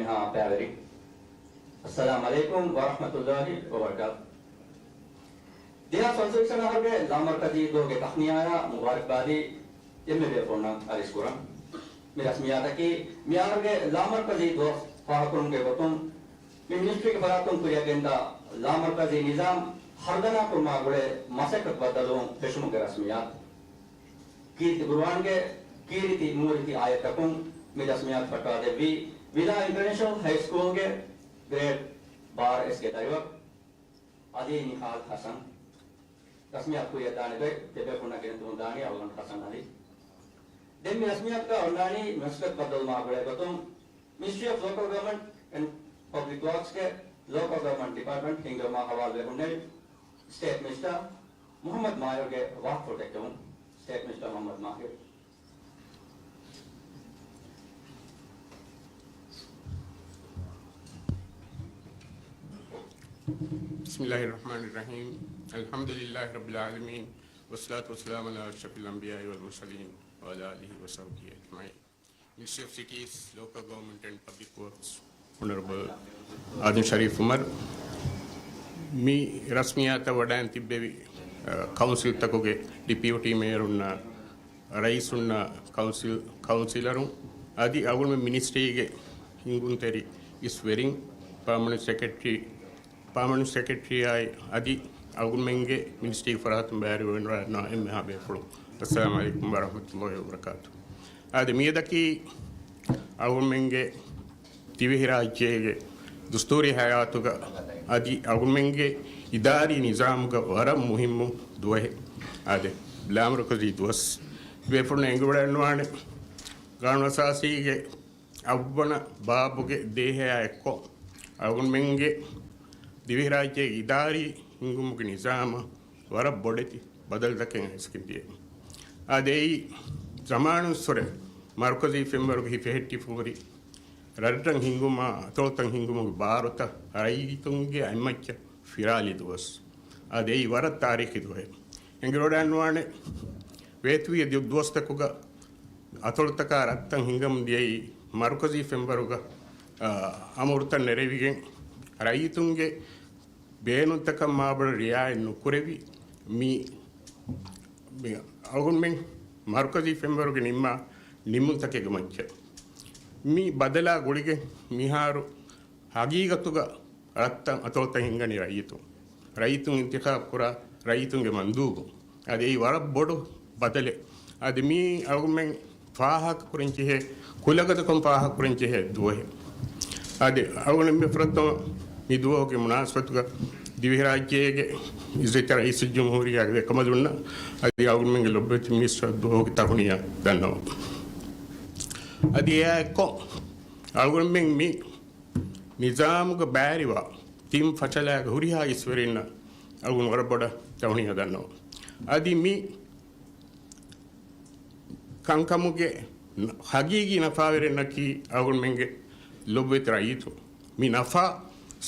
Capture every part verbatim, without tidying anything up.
އާ، ޕާވެރި. އައްސަލާމު ޢަލައިކުމް ވަރަޙްމަތުﷲި ވަބަރަކާތު. ދެހާސް ފަންސަވީސް ވަނަ އަހަރުގެ ލާމަރުކަޒީ ދުވަހުގެ ތަހްނިޔާއާ މުބާރަކްބާދީ އެންމެ ބޭފުޅުންނަށް އަރިސް ކުރަން. މި ރަސްމިއްޔާތަކީ މިއަހަރުގެ ލާމަރުކަޒީ ދުވަސް ފާހަގަކުރުމުގެ ގޮތުން މި މިނިސްޓްރީގެ ފަރާތުން ކުރިއަށް ގެންދާ ލާމަރުކަޒީ ނިޒާމް ހަރުދަނާ ކުރުމާ ގުޅޭ މަސައްކަތު ބައްދަލުވުން ފެށުމުގެ ރަސްމިއްޔާތު. ކީރިތި ޤުރުއާންގެ ކީރިތި ނޫރީތި އާޔަތްތަކުން މި ރަސްމިއްޔާތު ފައްޓާދެއްވީ ވިލާ އިންޓަރނޭޝަނަލް ހައި ސްކޫލްގެ ގްރޭޑް ބާރަ އެސްގެ ދަރިވަރު އަލީ ނިހާލް ހަސަން. ރަސްމިއްޔާތު ކުރިއަށްދާނެ ގޮތް ދެބޭފުޅުންނަށް ގެނެސްދެމުން ދާނީ އަޅުގަނޑު ހަސަން އަލީ. ދެން މި ރަސްމިއްޔާތުގަ އޮންނާނީ މަސައްކަތު ބައްދަލުވުމާ ގުޅޭ ގޮތުން މިނިސްޓްރީ އޮފް ލޯކަލް ގަވަރމަންޓް އެންޑް ޕަބްލިކް ވާކްސްގެ ލޯކަލް ގަވަރމަންޓް ޑިޕާޓްމަންޓް ހިންގުމާ ހަވާލުވެ ހުންނެވި ސްޓޭޓް މިނިސްޓަރ މުޙައްމަދު މާހިރުގެ ވާހަކަފުޅު ދެއްކެވުން. ސްޓޭޓް މިނިސްޓަރ މުޙައްމަދު މާހިރު. بسم الله الرحمن الرحيم. الحمد لله رب العالمين. والصلاة والسلام على أشرف الأنبياء والمرسلين وعلى آله وصحبه أجمعين. Ministry of Cities, Local Government and Public Works. އޮނަރަބަލް އާދަމް ޝަރީފް އުމަރު. މި ރަސްމިއްޔާތަށް ވަޑައިން ތިއްބެވި، އަ، ކައުންސިލްތަކުގެ ޑިޕިއުޓީ މޭޔަރުންނާ، ރައީސުންނާ، ކައުންސިލް ކައުންސިލަރުން އަދި އަޅުގަނޑުމެން މިނިސްޓްރީގެ ހިނގުންތެރި އިސް ވެރިން، ޕާމަނެންޓް ސެކްރެޓަރީ، ޕާމަނެންޓް ސެކްރެޓަރީއާއި އަދި އަޅުގަނޑުމެންގެ މިނިސްޓްރީގެ ފަރާތުން ބައިވެރިވެވަޑައިގަންނަވާ އެންމެހާ ބޭފުޅުން، އައްސަލާމު ޢަލައިކުމް ވަރަޙްމަތުﷲި ވަބަރަކާތު. އާދެ، މިއަދަކީ އަޅުގަނޑުމެންގެ ދިވެހިރާއްޖޭގެ ދުސްތޫރީ ހަޔާތުގަ އަދި އަޅުގަނޑުމެންގެ އިދާރީ ނިޒާމުގަ ވަރަށް މުހިއްމު ދުވަހެއް. އާދެ، ލާމަރުކަޒީ ދުވަސް ބޭފުޅުންނަށް އެނގިވަޑައިގަންނަވާނެ. ގާނޫނުއަސާސީގެ އަށްވަނަ ބާބުގެ ދޭހަޔާ އެއްކޮށް، އަޅުގަނޑުމެންގެ ދިވެހިރާއްޖޭގެ އިދާރީ ހިންގުމުގެ ނިޒާމަށް ވަރަށް ބޮޑެތި ބަދަލުތަކެއް އައިސްގެން ދިޔައީ. އާދެ، އެއީ ޒަމާނުއްސުރެ މަރުކަޒީ ފެންވަރުގެ ހިފެހެއްޓިފަ ހުރި ރަށްރަށް ހިންގުމާ، އަތޮޅުތައް ހިންގުމުގެ ބާރުތައް ރައްޔިތުންގެ އަތްމައްޗަށް ފިރާލި ދުވަސް. އާދެ، އެއީ ވަރަށް ތާރީޚީ ދުވަހެއް. އެނގިވަޑައިގަންނަވާނެ، ވޭތުވިއެއް ދު-، ދުވަސްތަކުގަ އަތޮޅުތަކާ ރަށްތައް ހިންގަމުން ދިޔައީ މަރުކަޒީ ފެންވަރުގަ، އާ، އަމުރުތައް ނެރެވިގެން ރައްޔިތުންގެ ބޭނުންތަކަށް މާބޮޑަށް ރިއާޔަތް ނުކުރެވި މި، މި އަޅުގަނޑުމެން މަރުކަޒީ ފެންވަރުގެ ނިންމާ ނިންމުންތަކެއްގެ މައްޗަށް މި ބަދަލާ ގުޅިގެން މިހާރު ހަގީގަތުގަ ރަށްތައް އަތޮޅުތައް ހިންގަނީ ރައްޔިތުން. ރައްޔިތުން އިންތިޚާބު ކުރާ ރައްޔިތުންގެ މަންދޫބު. އަދި އެއީ ވަރަށް ބޮޑު ބަދަލެއް. އަދި މީ އަޅުގަނޑުމެން ފާހަގަކުރަން ޖެހޭ، ކުލަގަދަކޮށް ފާހަގަކުރަން ޖެހޭ ދުވަހެއް. އަދި އަޅުގަނޑުމެން ފުރަތަމަ މި ދުވަހުގެ މުނާސަބަތުގަ ދިވެހިރާއްޖޭގެ އިއްޒަތްތެރި ރައީސުލްޖުމްހޫރިއްޔާގެ އެކަމަލުންނަށް އަދި އަޅުގަނޑުމެންގެ ލޮބުވެތި މިނިސްޓަރ ދުވަހުގެ ތަހުނިޔާ ދަންނަވަން. އަދި އެއާ އެއްކޮށް އަޅުގަނޑުމެން މި ނިޒާމުގަ ބައިވެރިވާ ތިން ފަށަލާގެ ހުރިހާ އިސްވެރިންނަށް އަޅުގަނޑު ވަރަށް ބޮޑަށް ތަހުނިޔާ ދަންނަވަން. އަދި މި ކަންކަމުގެ ހަގީގީ ނަފާވެރިންނަކީ އަޅުގަނޑުމެންގެ ލޮބުވެތި ރައްޔިތުން. މި ނަފާ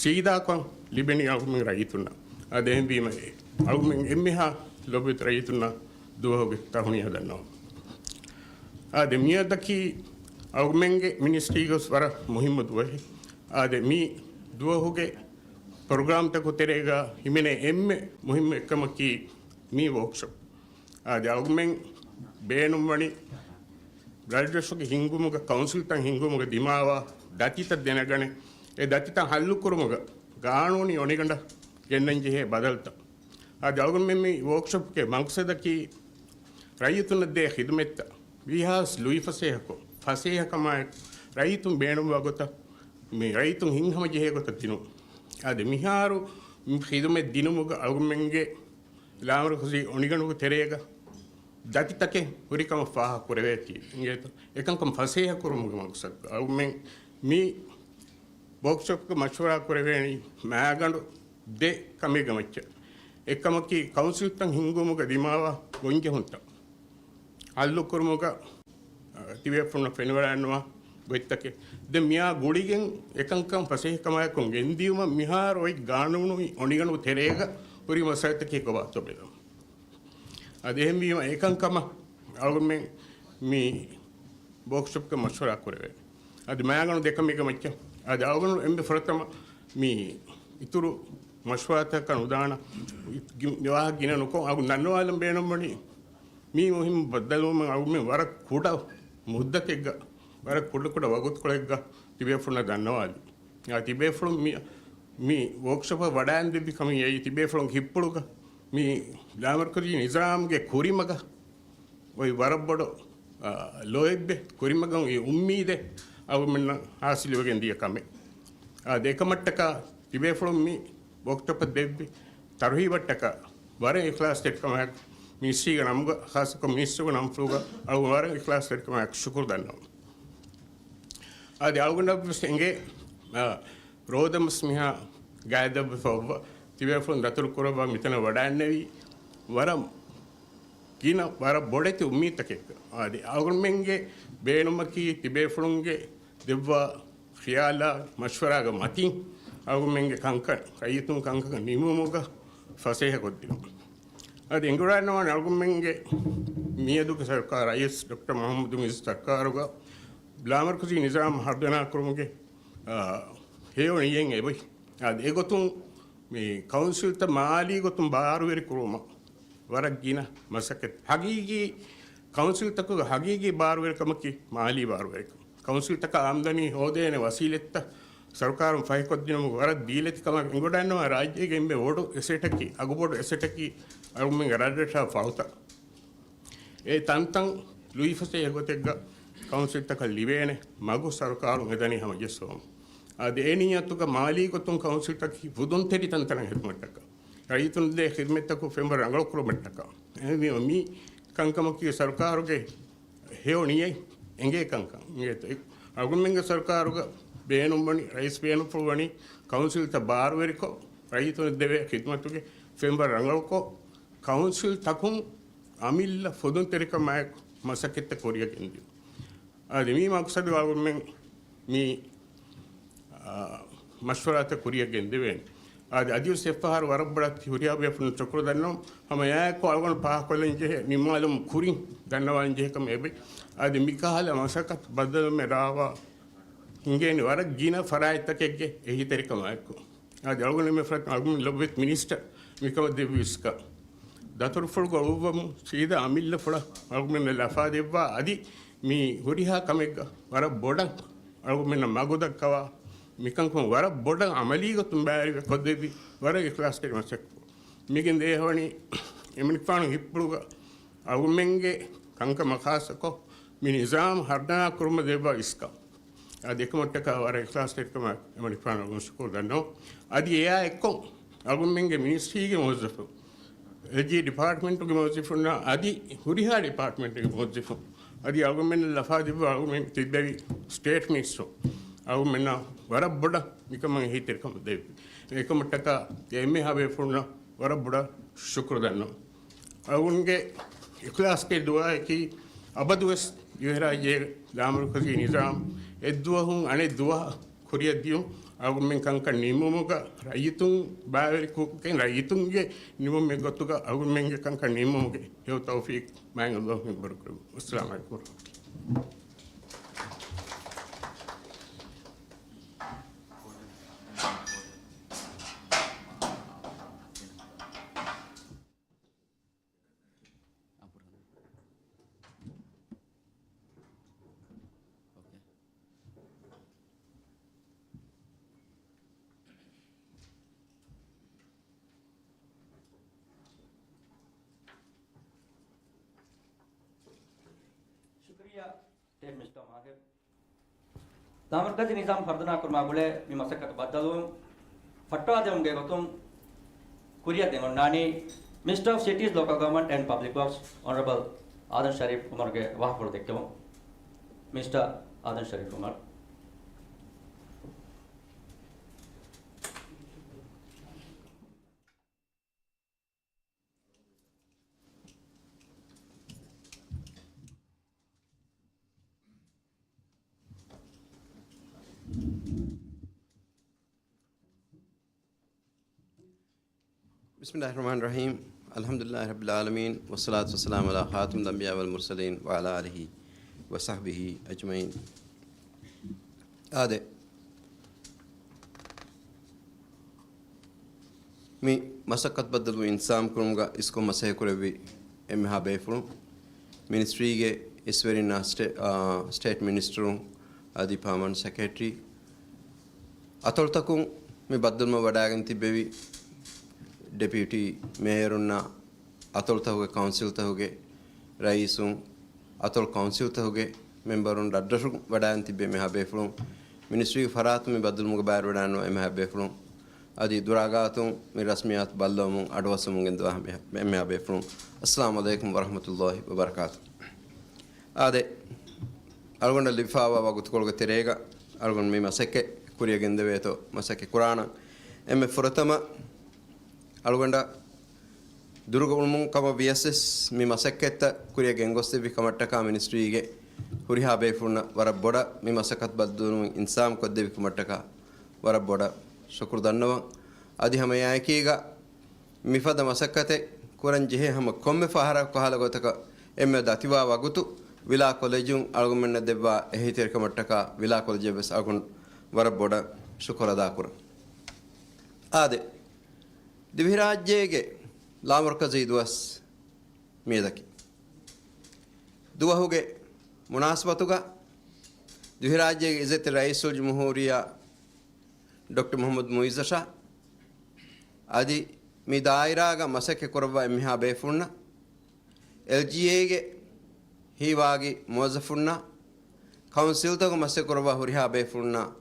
ސީދާކޮށް ލިބެނީ އަޅުގަނޑުމެން ރައްޔިތުންނަށް. އާދެ، އެހެންވީމަ އަޅުގަނޑުމެން އެންމެހާ ލޮބުވެތި ރައްޔިތުންނަށް ދުވަހުގެ ތަހުނިޔާ ދަންނަވަން. އާދެ، މިއަދަކީ އަޅުގަނޑުމެންގެ މިނިސްޓްރީގަ ވަރަށް މުހިއްމު ދުވަހެއް. އާދެ، މި ދުވަހުގެ ޕްރޮގްރާމްތަކު ތެރޭގަ ހިމެނޭ އެންމެ މުހިއްމު އެއްކަމަކީ މި ވޯކްޝޮޕް. އާދެ، އަޅުގަނޑުމެން ބޭނުންވަނީ ރަށްރަށުގެ ހިންގުމުގަ، ކައުންސިލްތައް ހިންގުމުގަ ދިމާވާ ދަތިތައް ދެނެގަނެ، އެ ދަތިތައް ހައްލުކުރުމުގަ ގާނޫނީ އޮނިގަނޑަށް ގެންނަންޖެހޭ ބަދަލުތައް. އަދި އަޅުގަނޑުމެން މި ވޯކްޝޮޕްގެ މަގްސަދަކީ ރައްޔިތުންނަށް ދޭ ޚިދުމަތްތައް ވީހާވެސް ލުއިފަސޭހަކޮށް، ފަސޭހަކަމާއެކު ރައްޔިތުން ބޭނުންވާ ގޮތަށް މި ރައްޔިތުން ހިތްހަމަޖެހޭ ގޮތަށް ދިނުން. އަދި މިހާރު މި ޚިދުމަތް ދިނުމުގަ އަޅުގަނޑުމެންގެ ލާމަރުކަޒީ އޮނިގަނޑުގެ ތެރޭގަ ދަތިތަކެއް ހުރިކަމަށް ފާހަގަކުރެވޭތީ އިނގޭތޯ؟ އެކަންކަން ފަސޭހަކުރުމުގެ މަގްސަދު އަޅުގަނޑުމެން މި ވޯކްޝޮޕްގަ މަޝްވަރާ ކުރެވޭނީ މައިގަނޑު ދެ ކަމެއްގެ މައްޗަށް. އެއްކަމަކީ، ކައުންސިލްތައް ހިންގުމުގަ ދިމާވާ ގޮންޖެހުންތައް ހައްލުކުރުމުގަ، އަ، ތިބޭފުޅުންނަށް ފެނިވަޑައިގަންނަވާ ގޮތްތަކެއް. ދެން މިއާ ގުޅިގެން އެކަންކަން ފަސޭހަކަމާއެކު ގެންދިޔުމަށް މިހާރު އޮތް ގާނޫނީ އޮނިގަނޑު ތެރޭގަ ހުރި މައްސަލަތަކެއް ކޮބާތޯ ބެލުން. އަދި އެހެންވީމަ އެކަންކަމަށް އަޅުގަނޑުމެން މި ވޯކްޝޮޕްގަ މަޝްވަރާ ކުރެވޭ. އަދި މައިގަނޑު ދެކަމެއްގެ މައްޗަށް އަދި އަޅުގަނޑު އެންމެ ފުރަތަމަ މި އިތުރު މަޝްވަރާތަކަށް ނުދާނަ މި ވާހަކަ ގިނަ ނުކޮށް އަޅުގަނޑު ދަންނަވާލަން ބޭނުންވަނީ މި މުހިންމު ބައްދަލުވުމަށް އަޅުގަނޑު ވަރަށް ކުޑަ މުއްދަތެއްގަ، ވަރަށް ކުޑަ ކުޑަ ވަގުތުކޮޅެއްގަ ތިބޭފުޅުންނަށް ދަންނަވާލީ. އާ، ތިބޭފުޅުން މި، މި ވޯކްޝޮޕަށް ވަޑައިން ދެއްވި ކަމަށް އެއީ ތިބޭފުޅުން ހިތްޕުޅުގަ މި ލާމަރުކަޒީ ނިޒާމްގެ ކުރިމަގަށް އޮތް ވަރަށް ބޮޑު، އާ، ލޯތްބެއް، ކުރިމަގަށް އޮތް އުއްމީދެއް އަޅުގަނޑުމެންނަށް ހާސިލުވެގެން ދިޔަ ކަމެއް. އާ، އެކަމަށްޓަކާ ތިބޭފުޅުން މި ވޯކްޝޮޕަށް ދެއްވި ތަރުހީބަށްޓަކާ ވަރަށް އިޚްލާޞްތެރިކަމާއެކު މިނިސްޓްރީގެ ނަމުގަ، ޚާއްޞަކޮށް މިނިސްޓަރުގެ ނަންފުޅުގަ އަޅުގަނޑު ވަރަށް އިޚްލާޞްތެރިކަމާއެކު ޝުކުރު ދަންނަވަން. އަދި އަޅުގަނޑަށްވެސް އެނގޭ، އާ، ރޯދަމަސް މިހާ ގާތްދައްވަފައި އޮއްވާ، ތިބޭފުޅުން ދަތުރު ކުރައްވާ މިތަނަށް ވަޑައިންނެވީ ވަރަށް ގިނަ ވަރަށް ބޮޑެތި އުއްމީދުތަކެއްގަ. އަދި އަޅުގަނޑުމެންގެ ބޭނުމަކީ ތިބޭފުޅުންގެ ދެއްވާ ޚިޔާލާ މަޝްވަރާގެ މަތިން އަޅުގަނޑުމެންގެ ކަންކަން، ރައްޔިތުން ކަންކަން ނިމުމުގަ ފަސޭހަ ކޮށްދިނުން. އަދި އެނގިވަޑައިގަންނަވާނެ އަޅުގަނޑުމެންގެ މިއަދުގެ ސަރުކާރު، ރައީސް ޑޮކްޓަރ މުޙައްމަދު މުޢިއްޒު ސަރުކާރުގަ ލާމަރުކަޒީ ނިޒާމް ހަރުދަނާ ކުރުމުގެ، އާ، ހެޔޮ ނިޔަތް އެބައޮތް. އަދި އެގޮތުން މި ކައުންސިލްތައް މާލީ ގޮތުން ބާރުވެރި ކުރުމަށް ވަރަށް ގިނަ މަސައްކަތް. ހަގީގީ ކައުންސިލްތަކުގެ ހަގީގީ ބާރުވެރިކަމަކީ މާލީ ބާރުވެރިކަން. ކައުންސިލްތަކަށް އާމްދަނީ ހޯދޭނެ ވަސީލަތްތައް ސަރުކާރުން ފަހިކޮށްދިނުމުގެ ވަރަށް ދީލަތި ކަމަށް އެނގިވަޑައިގަންނަވާ ރާއްޖޭގެ އެންމެ ބޮޑު އެސެޓަކީ، އަގުބޮޑު އެސެޓަކީ އަޅުގަނޑުމެންގެ ރަށްރަށާ ފަޅުތައް. އެ ތަންތަން ލުއިފަސޭހަ ގޮތެއްގަ ކައުންސިލްތަކަށް ލިބޭނެ މަގު ސަރުކާރުން ހެދަނީ ހަމަޖައްސަވަމުން. އަދި އެ ނިޔަތުގަ މާލީ ގޮތުން ކައުންސިލްތަކަކީ ފުދުންތެރި ތަންތަނަށް ހެދުމަށްޓަކާ، ރައްޔިތުން ދޭ ޚިދުމަތްތަކުން ފެންވަރު ރަނގަޅު ކުރުމަށްޓަކާ. އެހެންވީމަ މި ކަންކަމަކީ ސަރުކާރުގެ ހެޔޮ ނިޔަތް އެނގޭ ކަންކަން. އެނގޭތޯ؟ އަޅުގަނޑުމެންގެ ސަރުކާރުގަ ބޭނުންވަނީ، ރައީސް ބޭނުންފުޅުވަނީ ކައުންސިލްތައް ބާރުވެރިކޮށް، ރައްޔިތުން ދެވޭ ޚިދުމަތުގެ ފެންވަރު ރަނގަޅުކޮށް، ކައުންސިލްތަކުން އަމިއްލަ ފުދުންތެރިކަމާއެކު މަސައްކަތްތައް ކުރިއަށް ގެންދިޔުން. އަދި މި މަޤްޞަދު އަޅުގަނޑުމެން މި، އާ، މަޝްވަރާތައް ކުރިއަށް ގެންދެވޭނެ. އަދި އަދިވެސް އެއްފަހަރު ވަރަށް ބޮޑަށް ހުރިހާ ބޭފުޅުން ޝުކުރު ދަންނަވަން. ހަމަ އެއާއެކު އަޅުގަނޑު ފާހަގަކޮށްލަން ޖެހޭ ނިންމާލުމުގެ ކުރިން ދަންނަވާން ޖެހޭ ކަމަށް އެބައޮތް. އަދި މިކަހަލަ މަސައްކަތު ބައްދަލުވުމެއް ރާވާ ހިނގޭނެ ވަރަށް ގިނަ ފަރާތްތަކެއްގެ އެހީތެރިކަމާއެކު. އަދި އަޅުގަނޑު މި ފަރާތް އަޅުގަނޑު ލޮބުވެތި މިނިސްޓަރ މިކަމަށް ދެއްވި އިސްކަ. ދަތުރުފުޅުގަ އުޅުއްވަމުން ސީދާ އަމިއްލަ ފުޅަށް އަޅުގަނޑު ލަފާ ދެއްވާ އަދި މި ހުރިހާ ކަމެއްގަ ވަރަށް ބޮޑަށް އަޅުގަނޑުމެންނަށް މަގު ދައްކަވާ، މިކަންކަން ވަރަށް ބޮޑަށް އަމަލީ ގޮތުން ބައިވެރިވެ ކޮށްދެއްވި ވަރަށް އިޚްލާޞްތެރި މަސައްކަތް. މިގެން ދޭހަވަނީ އެމަނިކުފާނު ހިތްޕުޅުގަ އަޅުގަނޑުމެންގެ ކަންކަމަށް ޚާއްޞަކޮށް މި ނިޒާމް ހަރުދަނާ ކުރުމަށް ދެއްވާ އިސްކަން. އަދި އެކަމަށްޓަކާ ވަރަށް އިޚްލާޞްތެރިކަމާ އެމަނިކުފާނަށް ޝުކުރު ދަންނަވަން. އަދި އެއާ އެއްކޮށް އަޅުގަނޑުމެންގެ މިނިސްޓްރީގެ މުވައްޒަފުން، އެލްޖީ ޑިޕާޓްމަންޓުގެ މުވައްޒަފުންނާ އަދި ހުރިހާ ޑިޕާޓްމަންޓުގެ މުވައްޒަފުން، އަދި އަޅުގަނޑުމެންނަށް ލަފާ ދެއްވާ އަޅުގަނޑުމެން ތިއްބެވި ސްޓޭޓް މިނިސްޓަރު، އަޅުގަނޑުމެންނަށް ވަރަށް ބޮޑަށް މިކަމަށް އެހީތެރިކަމަށް ދެއްވި. އެކަމަށްޓަކާ އެންމެހާ ބޭފުޅުންނަށް ވަރަށް ބޮޑަށް ޝުކުރު ދަންނަވަން. އަޅުގަނޑުގެ އިޚްލާޞްތެރި ދުޢާއަކީ އަބަދުވެސް ދިވެހިރާއްޖޭގެ ލާމަރުކަޒީ ނިޒާމް އެއްދުވަހުން އަނެއް ދުވަހަށް ކުރިއަށް ދިޔުން. އަޅުގަނޑުމެން ކަންކަން ނިންމުމުގަ ރައްޔިތުން ބައިވެރިކޮށްގެން ރައްޔިތުންގެ ނިންމުމެއް ގޮތުގަ އަޅުގަނޑުމެންގެ ކަންކަން ނިންމުމުގެ ހެޔޮ ތައުފީޤު މާތް ﷲ އަށް ބުރަކޮށް. އައްސަލާމު ޢަލައިކުމް ވަރަޙްމަތުﷲ. ޝުކުރިއްޔާ ޓޭޓް މިނިސްޓަރ މާހިރު. ލާމަރުކަޒީ ނިޒާމް ހަރުދަނާ ކުރުމާ ގުޅޭ މި މަސައްކަތު ބައްދަލުވުން ފައްޓަވާދެވުމުގެ ގޮތުން ކުރިއަށް ދެން އޮންނާނީ މިނިސްޓަރ އޮފް ސިޓީސް ލޯކަލް ގަވަރންމަންޓް އެންޑް ޕަބްލިކް ވަރކްސް އޮނަރަބަލް އާދަމް ޝަރީފް އުމަރުގެ ވާހަކަފުޅު ދެއްކެވުން. މިނިސްޓަރ އާދަމް ޝަރީފް އުމަރު. بسم الله الرحمن الرحيم. الحمد لله رب العالمين، والصلاة والسلام على خاتم الأنبياء والمرسلين وعلى آله وصحبه أجمعين. އާދެ، މި މަސައްކަތް ބައްދަލުވުން އިންތިޒާމް ކުރުމުގަ އިސްކޮށް މަސައްކަތް ކުރެއްވި އެންމެހާ ބޭފުޅުން، މިނިސްޓްރީގެ އިސްވެރިންނާ ސްޓޭ-، އާ، ސްޓޭޓް މިނިސްޓަރުން އަދި ޕާމަންޓް ސެކްރެޓަރީ، އަތޮޅުތަކުން މި ބައްދަލުމަށް ވަޑައިގެން ތިއްބެވި ޑެޕިއުޓީ މޭޔަރުންނާ، އަތޮޅުތަކުގެ ކައުންސިލްތަކުގެ ރައީސުން، އަތޮޅު ކައުންސިލްތަކުގެ މެމްބަރުން، ރަށްރަށުން ވަޑައިގެން ތިއްބެވި އެންމެހާ ބޭފުޅުން، މިނިސްޓްރީގެ ފަރާތުން މި ބައްދަލުމުގަ ބައިވެރިވެވަޑައިގަންނަވާ އެންމެހާ ބޭފުޅުން، އަދި ދުރާގާތުން މި ރަސްމިއްޔާތު ބައްދަލުވުމުން އަޑުއައްސަމުން ގެންދަވާ އެންމެހާ ބޭފުޅުން، އައްސަލާމު ޢަލައިކުމް ވަރަޙްމަތުﷲ ވަބަރަކާތު. އާދެ، އަޅުގަނޑަށް ލިބިފައިވާ ވަގުތުކޮޅުގެ ތެރޭގަ އަޅުގަނޑު މި މަސައްކަތް ކުރިއަށް ގެންދެވޭތޯ މަސައްކަތް ކުރާނަން. އެންމެ ފުރަތަމަ އަޅުގަނޑަށް ދުރުގަ އުޅުމުން ކަމަށް ވިޔަސް ވެސް މި މަސައްކަތްތައް ކުރިއަށް ގެންގޮސްދެއްވި ކަމަށްޓަކާ މިނިސްޓްރީގެ ހުރިހާ ބޭފުޅުންނަށް ވަރަށް ބޮޑަށް މި މަސައްކަތް ބައްދަލުވުމުން އިންތިޒާމް ކޮށްދެއްވި ކަމަށްޓަކާ ވަރަށް ބޮޑަށް ޝުކުރު ދަންނަވަން. އަދި ހަމައެއާއެކީގަ މިފަދަ މަސައްކަތެއް ކުރަން ޖެހޭ ހަމަ ކޮންމެ ފަހަރަކު ކަހަލަ ގޮތަކަށް އެންމެ ދަތިވާ ވަގުތު ވިލާ ކޮލެޖުން އަޅުގަނޑުމެންނަށް ދެއްވާ އެހީތެރިކަމަށްޓަކާ ވިލާ ކޮލެޖަށް ވެސް އަޅުގަނޑު ވަރަށް ބޮޑަށް ޝުކުރު އަދާކުރަން. އާދެ، ދިވެހިރާއްޖޭގެ ލާމަރުކަޒީ ދުވަސް މިއަދަކީ. ދުވަހުގެ މުނާސަބަތުގަ ދިވެހިރާއްޖޭގެ އިއްޒަތްތެރި ރައީސުލްޖުމްހޫރިއްޔާ ޑޮކްޓަރ މުޙައްމަދު މުޢިއްޒަށާ އަދި މި ދާއިރާގަ މަސައްކަތް ކުރައްވާ އެންމެހާ ބޭފުޅުންނަށް، އެލްޖީއޭގެ ހީވާގި މުވައްޒަފުންނަށް، ކައުންސިލްތަކުގަ މަސައްކަތް ކުރައްވާ ހުރިހާ ބޭފުޅުންނަށް،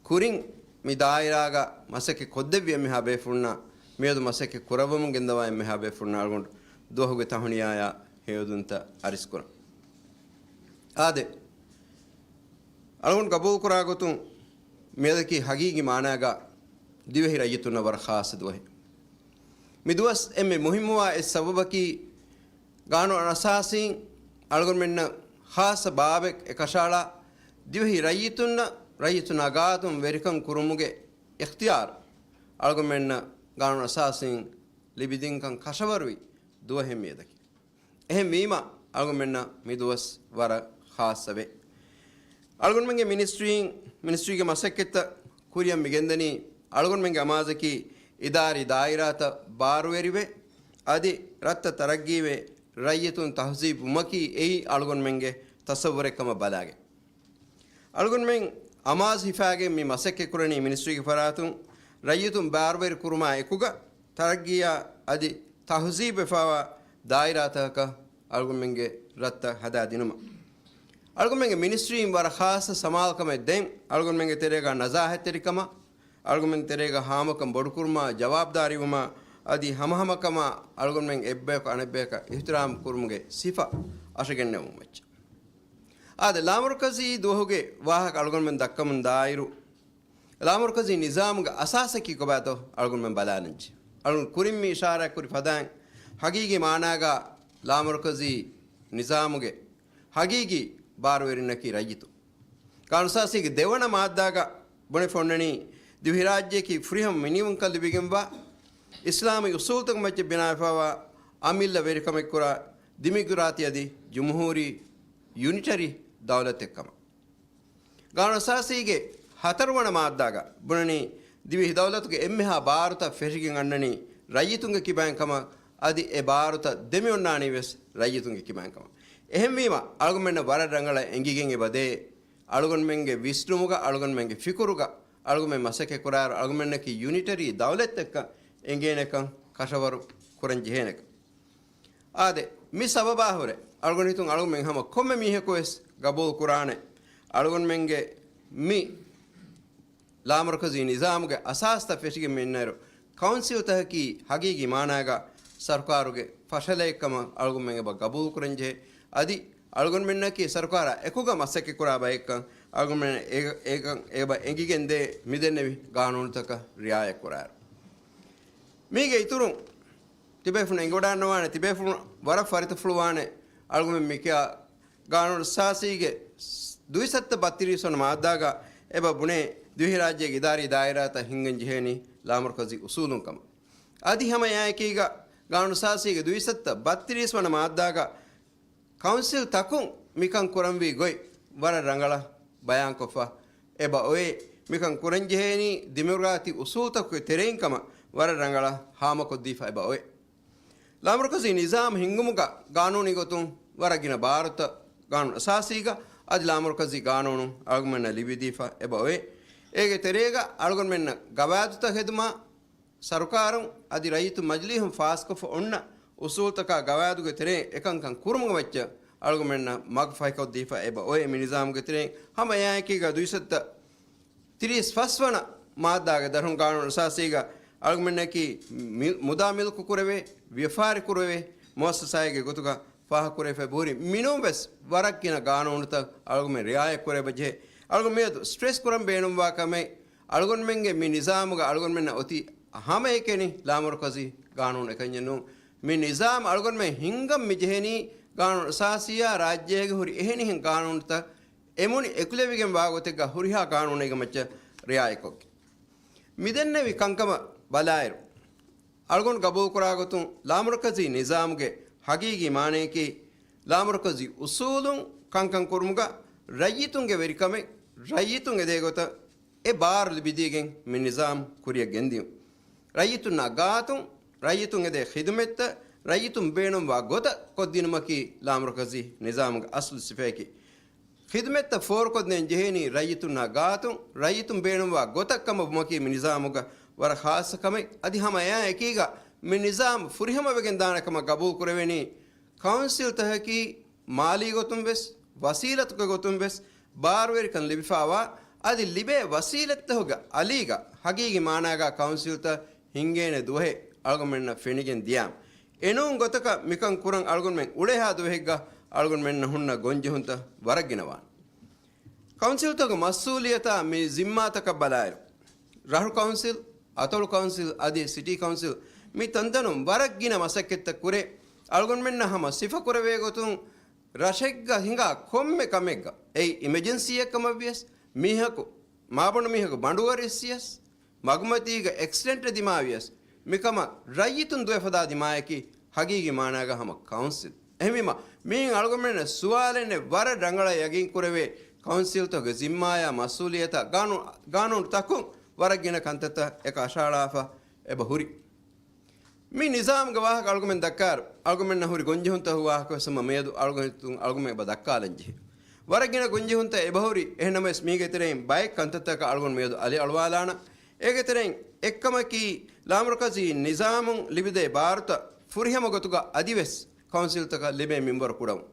ކުރިން މި ދާއިރާގަ މަސައްކަތް ކޮށްދެއްވި އެންމެހާ ބޭފުޅުންނަށް، މިއަދު މަސައްކަތް ކުރައްވަމުން ގެންދަވާ އެންމެހާ ބޭފުޅުންނަށް އަޅުގަނޑު ދުވަހުގެ ތަހުނިޔާޔާ ހެޔޮއެދުންތައް އަރިސްކުރަން. އާދެ، އަޅުގަނޑު ގަބޫލުކުރާ ގޮތުން މިއަދަކީ ހަގީގީ މާނާގަ ދިވެހި ރައްޔިތުންނަށް ވަރަށް ޚާއްޞަ ދުވަހެއް. މި ދުވަސް އެންމެ މުހިއްމުވާ އެއް ސަބަބަކީ، ގާނޫނު އަސާސީން އަޅުގަނޑުމެންނަށް ޚާއްޞަ ބާވަތް އެކަށައަޅާ، ދިވެހި ރައްޔިތުންނަށް، ރައްޔިތުންނާ ގާތުން ވެރިކަން ކުރުމުގެ އިޚްތިޔާރު އަޅުގަނޑުމެންނަށް ގާނޫނު އަސާސީން ލިބިދިންކަން ކަށަވަރުވި ދުވަހެއް މިއަދަކީ. އެހެންވީމަ، އަޅުގަނޑުމެންނަށް މިދުވަސް ވަރަށް ޚާއްޞަވޭ. އަޅުގަނޑުމެންގެ މިނިސްޓްރީން، މިނިސްޓްރީގެ މަސައްކަތްތައް ކުރިއަށް މިގެންދަނީ، އަޅުގަނޑުމެންގެ އަމާޒަކީ އިދާރީ ދާއިރާތައް ބާރުވެރިވެ، އަދި ރަށްތައް ތަރައްގީވެ، ރައްޔިތުން ތަހުޒީބުވުމަކީ އެއީ އަޅުގަނޑުމެންގެ ތަސައްވުރެއް ކަމަށް ބަލާގެން. އަޅުގަނޑުމެން އަމާޒު ހިފާގެން މި މަސައްކަތް ކުރަނީ މިނިސްޓްރީގެ ފަރާތުން ރައްޔިތުން ބާރުވެރި ކުރުމާ އެކުގަ، ތަރައްގީއާ އަދި ތަހުޒީބުވެފައިވާ ދާއިރާތަކަކަށް އަޅުގަނޑުމެންގެ ރަށްތައް ހަދާ ދިނުމަށް. އަޅުގަނޑުމެންގެ މިނިސްޓްރީން ވަރަށް ޚާއްޞަ ސަމާލުކަމެއް ދޭން، އަޅުގަނޑުމެންގެ ތެރޭގަ ނަޒާހަތްތެރިކަމާ، އަޅުގަނޑުމެން ތެރޭގަ ހާމަކަން ބޮޑުކުރުމާ، ޖަވާބުދާރީވުމާ، އަދި ހަމަހަމަކަމާ އަޅުގަނޑުމެން އެއްބަޔަކު އަނެއްބަޔަކަށް އިޙްތިރާމް ކުރުމުގެ ސިފަ އަށަގެންނެވުމަށް. އާދެ، ލާމަރުކަޒީ ދުވަހުގެ ވާހަކަ އަޅުގަނޑުމެން ދައްކަމުން ދާއިރު، ލާމަރުކަޒީ ނިޒާމުގެ އަސާސަކީ ކޮބާތޯ އަޅުގަނޑުމެން ބަލާލަންޖެ. އަޅުގަނޑު ކުރިން މި އިޝާރާތް ކުރި ފަދައިން، ހަގީގީ މާނާގަ ލާމަރުކަޒީ ނިޒާމުގެ ހަގީގީ ބާރުވެރިންނަކީ ރައްޔިތުން. ގާނޫނުއަސާސީގެ ދެވަނަ މާއްދާގަ ބުނެފަ އޮންނަނީ، ދިވެހިރާއްޖެއަކީ ފުރިހަމަ މިނިވަންކަން ލިބިގެންވާ، އިސްލާމީ އުސޫލުތަކުން މައްޗަށް ބިނާވެފައިވާ، އަމިއްލަ ވެރިކަމެއްކުރާ، ޑިމިކްރާތީ އަދި ޖުމްހޫރީ ޔުނިޓަރީ ދައުލަތެއް ކަމަށް. ގާނޫނުއަސާސީގެ ހަތަރުވަނަ މާއްދާގަ ބުނަނީ، ދިވެހި ދައުލަތުގެ އެންމެހާ ބާރުތައް ފެށިގެން އަންނަނީ ރައްޔިތުންގެ ކިބައިން ކަމަށް، އަދި އެ ބާރުތައް ދެމިއޮންނާނީ ވެސް ރައްޔިތުންގެ ކިބައިން ކަމަށް. އެހެންވީމަ، އަޅުގަނޑުމެންނަށް ވަރަށް ރަނގަޅަށް އެނގިގެން އެބަ ދޭ، އަޅުގަނޑުމެންގެ ވިސްނުމުގަ، އަޅުގަނޑުމެންގެ ފިކުރުގަ، އަޅުގަނޑުމެން މަސައްކަތް ކުރާއިރު، އަޅުގަނޑުމެންނަކީ ޔުނިޓަރީ ދައުލަތެއްކަން އެނގޭނެކަން، ކަށަވަރު ކުރަން ޖެހޭނެކަން. އާދެ، މި ސަބަބާ ހުރެ، އަޅުގަނޑު ހިތުން އަޅުގަނޑުމެން ހަމަ ކޮންމެ މީހަކު ވެސް ގަބޫލު ކުރާނެ، އަޅުގަނޑުމެންގެ މި ލާމަރުކަޒީ ނިޒާމުގެ އަސާސްތައް ފެށިގެން މި އިންނައިރު، ކައުންސިލްތަކަކީ ހަގީގީ މާނާގަ ސަރުކާރުގެ ފަށަލައެއްކަމަށް އަޅުގަނޑުމެން އެބަ ގަބޫލު ކުރަންޖެހޭ. އަދި އަޅުގަނޑުމެންނަކީ ސަރުކާރާ އެކުގަ މަސައްކަތް ކުރާ ބައެއްކަން އަޅުގަނޑުމެން އެ-، އެކަން އެބަ އެނގިގެންދޭ މިދެންނެވި ގާނޫނުތަކަށް ރިއާޔަތް ކުރާއިރު. މީގެ އިތުރުން ތިބޭފުޅުން އެނގިވަޑައިގަންނަވާނެ، ތިބޭފުޅުން ވަރަށް ފަރިތަފުޅުވާނެ، އަޅުގަނޑުމެން މިކިޔާ ގާނޫނުއަސާސީގެ ދުއިސައްތަ ބައްތިރީސް ވަނަ މާއްދާގަ އެބަ ބުނޭ ދިވެހިރާއްޖޭގެ އިދާރީ ދާއިރާތައް ހިންގަން ޖެހޭނީ ލާމަރުކަޒީ އުސޫލުން ކަމަށް. އަދި ހަމަ އެއާއެކީގަ ގާނޫނުއަސާސީގެ ދުއިސައްތަ ބައްތިރީސް ވަނަ މާއްދާގަ ކައުންސިލް ތަކުން މިކަން ކުރަންވީ ގޮތް ވަރަށް ރަނގަޅަށް ބަޔާންކޮށްފަ އެބަ އޮވޭ. މިކަން ކުރަންޖެހޭނީ ދިމޮކްރާތިކް އުސޫލުތަކުގެ ތެރެއިން ކަމަށް ވަރަށް ރަނގަޅަށް ހާމަކޮށްދީފަ އެބަ އޮތް. ލާމަރުކަޒީ ނިޒާމް ހިންގުމުގަ ގާނޫނީ ގޮތުން ވަރަށް ގިނަ ބާރުތައް ގާނޫނު އަސާސީގަ އަދި ލާމަރުކަޒީ ގާނޫނު އަޅުގަނޑުމެންނަށް ލިބިދީފަ އެބަ އޮތް. އޭގެ ތެރޭގަ އަޅުގަނޑުމެންނަށް ގަވާއިދުތައް ހެދުމަށް ސަރުކާރުން އަދި ރައްޔިތު މަޖިލީހުން ފާސްކޮށްފަ އޮންނަ އުސޫލުތަކާ ގަވާއިދުގެ ތެރެއިން އެކަންކަން ކުރުމުގެ މައްޗަށް އަޅުގަނޑުމެންނަށް މަގު ފަހިކޮށްދީފަ އެބަ އޮތް. މި ނިޒާމުގެ ތެރެއިން ހަމަ އެއާއެކީގަ ދުއިސައްތަ ތިރީސް ފަސް ވަނަ މާއްދާގެ ދަށުން ގާނޫނު އަސާސީގަ އަޅުގަނޑަކީ މި-، މުދާ މިލްކު ކުރެވޭ، ވިޔަފާރި ކުރެވޭ މުއައްސަސާއެއްގެ ގޮތުގަ ފާހަގަކުރެވިފައި ބުހުރި. މިނޫން ވެސް ވަރަށް ގިނަ ގާނޫނުތައް އަޅުގަނޑުމެން ރިއާޔަތް ކުރެވޭ ބަޖެހޭ. އަޅުގަނޑު މިއަދު ސްޓްރެސް ކުރަން ބޭނުންވާ ކަމެއް، އަޅުގަނޑުމެންގެ މި ނިޒާމުގަ އަޅުގަނޑުމެންނަށް އޮތީ ހަމައެކަނި ލާމަރުކަޒީ ގާނޫނު އެކަންޏެއް ނޫން. މި ނިޒާމް އަޅުގަނޑުމެން ހިންގަން މި ޖެހެނީ ގާނޫނު އަސާސީއާ ރާއްޖޭގެ ހުރި އެހެނިހެން ގާނޫނުތައް އެމުނި އެކުލެވިގެން ވާގޮތެއްގަ ހުރިހާ ގާނޫނެއްގެ މައްޗަށް ރިއާޔަތްކޮށްގެން. މިދެންނެވި ކަންކަމަށް ބަލާއިރު، އަޅުގަނޑު ގަބޫލުކުރާ ގޮތުން ލާމަރުކަޒީ ނިޒާމުގެ ހަގީގީ މާނަޔަކީ، ލާމަރުކަޒީ އުސޫލުން ކަންކަން ކުރުމުގަ ރައްޔިތުންގެ ވެރިކަމެއް، ރައްޔިތުން އެދޭ ގޮތަށް އެ ބާރު ލިބިދީގެން މި ނިޒާމް ކުރިއަށް ގެންދިޔުން. ރައްޔިތުންނާ ގާތުން، ރައްޔިތުން އެދޭ ޚިދުމަތްތައް ރައްޔިތުން ބޭނުންވާ ގޮތަށް ކޮށްދިނުމަކީ ލާމަރުކަޒީ ނިޒާމުގެ އަސްލު ސިފަޔަކީ. ޚިދުމަތްތައް ފޯރުކޮށްދޭން ޖެހޭނީ ރައްޔިތުންނާ ގާތުން، ރައްޔިތުން ބޭނުންވާ ގޮތަށް ކަމަށް ވުމަކީ މި ނިޒާމުގަ ވަރަށް ޚާއްޞަ ކަމެއް. އަދި ހަމަ އެއާ އެކީގަ މި ނިޒާމް ފުރިހަމަވެގެން ދާނެ ކަމަށް ގަބޫލު ކުރެވެނީ ކައުންސިލްތަކަކީ މާލީ ގޮތުން ވެސް، ވަސީލަތުގެ ގޮތުން ވެސް ބާރުވެރިކަން ލިބިފާވާ، އަދި ލިބޭ ވަސީލަތްތަކުގެ އަލީގަ ހަގީގީ މާނާގަ ކައުންސިލްތައް ހިންގޭނެ ދުވަހެއް އަޅުގަނޑުމެންނަށް ފެނިގެން ދިޔާމަ، އެނޫން ގޮތަކަށް މިކަން ކުރަން އަޅުގަނޑުމެން އުޅޭހާ ދުވަހެއްގަ އަޅުގަނޑުމެންނަށް ހުންނަ ގޮންޖެހުންތައް ވަރަށް ގިނަވާނެ. ކައުންސިލްތަކުގެ މަސްއޫލިއްޔަތާ މި ޒިންމާތަކަށް ބަލާއިރު، ރަށު ކައުންސިލް، އަތޮޅު ކައުންސިލް އަދި ސިޓީ ކައުންސިލް މި ތަންތަނުން ވަރަށް ގިނަ މަސައްކަތްތައް ކުރޭ. އަޅުގަނޑުމެންނަށް ހަމަ ސިފަކުރެވޭ ގޮތުން ރަށެއްގަ ހިނގާ ކޮންމެ ކަމެއްގަ، އެއީ އިމަޖެންސީއެއް ކަމަށް ވިޔަސް، މީހަކު، މާބަނޑު މީހަކު ބަނޑުވަރިއްސިޔަސް، މަގުމަތީގަ އެކްސިޑެންޓެއް ދިމާވިޔަސް، މިކަމަށް ރައްޔިތުން ދުވެފަދާ ދިމާޔަކީ ހަގީގީ މާނާގަ ހަމަ ކައުންސިލް. އެހެންވީމަ، މިއިން އަޅުގަނޑުމެންނަށް ސުވާލެއް ނެތް، ވަރަށް ރަނގަޅަށް ޔަގީން ކުރެވޭ ކައުންސިލްތަކުގެ ޒިންމާޔާ މަސްއޫލިއްޔަތާ ގާނޫ-، ގާނޫނު ތަކުން ވަރަށް ގިނަ ކަންތައްތައް އެކަށައަޅާފަ އެބަ ހުރި. މި ނިޒާމްގެ ވާހަކަ އަޅުގަމެން ދައްކާއިރު، އަޅުގަމެންނަށް ހުރި ގޮންޖެހުންތައް ވާހަކަ ވެސް ހަމަ މިއަދު އަޅުގަނޑުމެން އެބަ ދައްކާލަން ޖެހޭ. ވަރަށް ގިނަ ގޮންޖެހުންތައް އެބަހުރި، އެހެންނަމަވެސް މީގެ ތެރެއިން ބައެއް ކަންތައްތަކަށް އަޅުގަނޑު މިއަދު އަލި އަޅުވާލާނަން. އޭގެ ތެރެއިން އެއްކަމަކީ، ލާމަރުކަޒީ ނިޒާމުން ލިބިދޭ ބާރުތައް ފުރިހަމަ ގޮތުގަ އަދިވެސް ކައުންސިލްތަކަށް ލިބޭ މިންވަރު ކުޑަވުން.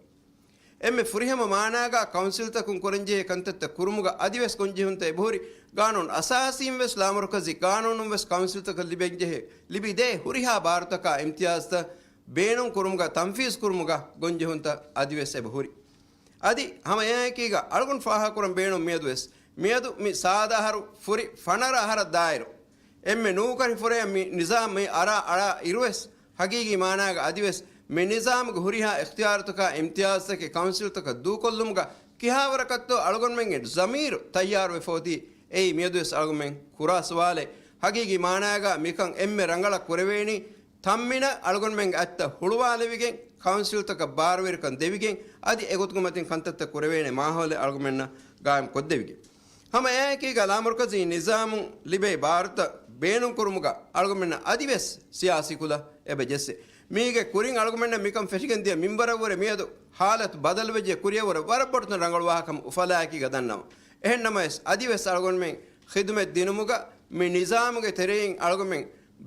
އެންމެ ފުރިހަމަ މާނާގަ ކައުންސިލްތަކުން ކުރަންޖެހޭ ކަންތައްތައް ކުރުމުގަ އަދިވެސް ގޮންޖެހުންތައް އެބަހުރި. ގާނޫނު އަސާސީން ވެސް ލާމަރުކަޒީ ގާނޫނުން ވެސް ކައުންސިލްތަކަށް ލިބެންޖެހޭ، ލިބިދޭ ހުރިހާ ބާރުތަކާ އިމްތިޔާޒްތައް ބޭނުން ކުރުމުގަ ތަންފީޒް ކުރުމުގަ ގޮންޖެހުންތައް އަދިވެސް އެބަހުރި. އަދި ހަމަ އެއާއެކީގަ އަޅުގަނޑު ފާހަގަކުރަން ބޭނުން މިއަދުވެސް، މިއަދު މި ސާދަ އަހަރު ފުރި ފަނަރަ އަހަރަށް ދާއިރު، އެންމެ ނޫކަރި ފުރެއަށް މި ނިޒާމް މި އަރާ އަޅާ އިރުވެސް، ހަގީގީ މާނާގަ އަދިވެސް މި ނިޒާމުގެ ހުރިހާ އިޚްތިޔާރުތަކާ އިމްތިޔާޒްތަކެއް ކައުންސިލްތަކަށް ދޫކޮށްލުމުގަ ކިހާވަރަކަށްތޯ އަޅުގަނޑުމެންގެ ޒަމީރު ތައްޔާރުވެފަ އޮތީ، އެއީ މިއަދުވެސް އަޅުގަނޑުމެން ކުރާ ސުވާލެއް. ހަގީގީ މާނާގަ މިކަން އެންމެ ރަނގަޅަށް ކުރެވޭނީ، ތަންމިނަށް އަޅުގަނޑުމެންގެ އަތްތައް ހުޅުވާލެވިގެން، ކައުންސިލްތަކަށް ބާރުވެރިކަން ދެވިގެން، އަދި އެގޮތުގެ މަތިން ކަންތައްތައް ކުރެވޭނެ މާހައުލެއް އަޅުގަނޑުމެންނަށް ގާއިމް ކޮށްދެވިގެން. ހަމަ އެއާއެކީގަ ލާމަރުކަޒީ ނިޒާމުން ލިބޭ ބާރުތައް ބޭނުންކުރުމުގަ އަޅުގަނޑުމެންނަށް އަދިވެސް ސިޔާސީ ކުލަ އެބަ ޖެއްސޭ. މީގެ ކުރިން އަޅުގަނޑުމެންނަށް މިކަން ފެށިގެން ދިޔަ މިންވަރަށްވުރެ މިއަދު ހާލަތު ބަދަލުވެއްޖެ ކުރިއަށްވުރެ ވަރަށް ބޮޑުތަން ރަނގަޅު ވާހަކަ އުފަލާއެކީގަ ދަންނަވަން. އެހެންނަމަވެސް، އަދިވެސް އަޅުގަނޑުމެން ޚިދުމަތް ދިނުމުގަ މި ނިޒާމުގެ ތެރެއިން އަޅުގަނޑުމެން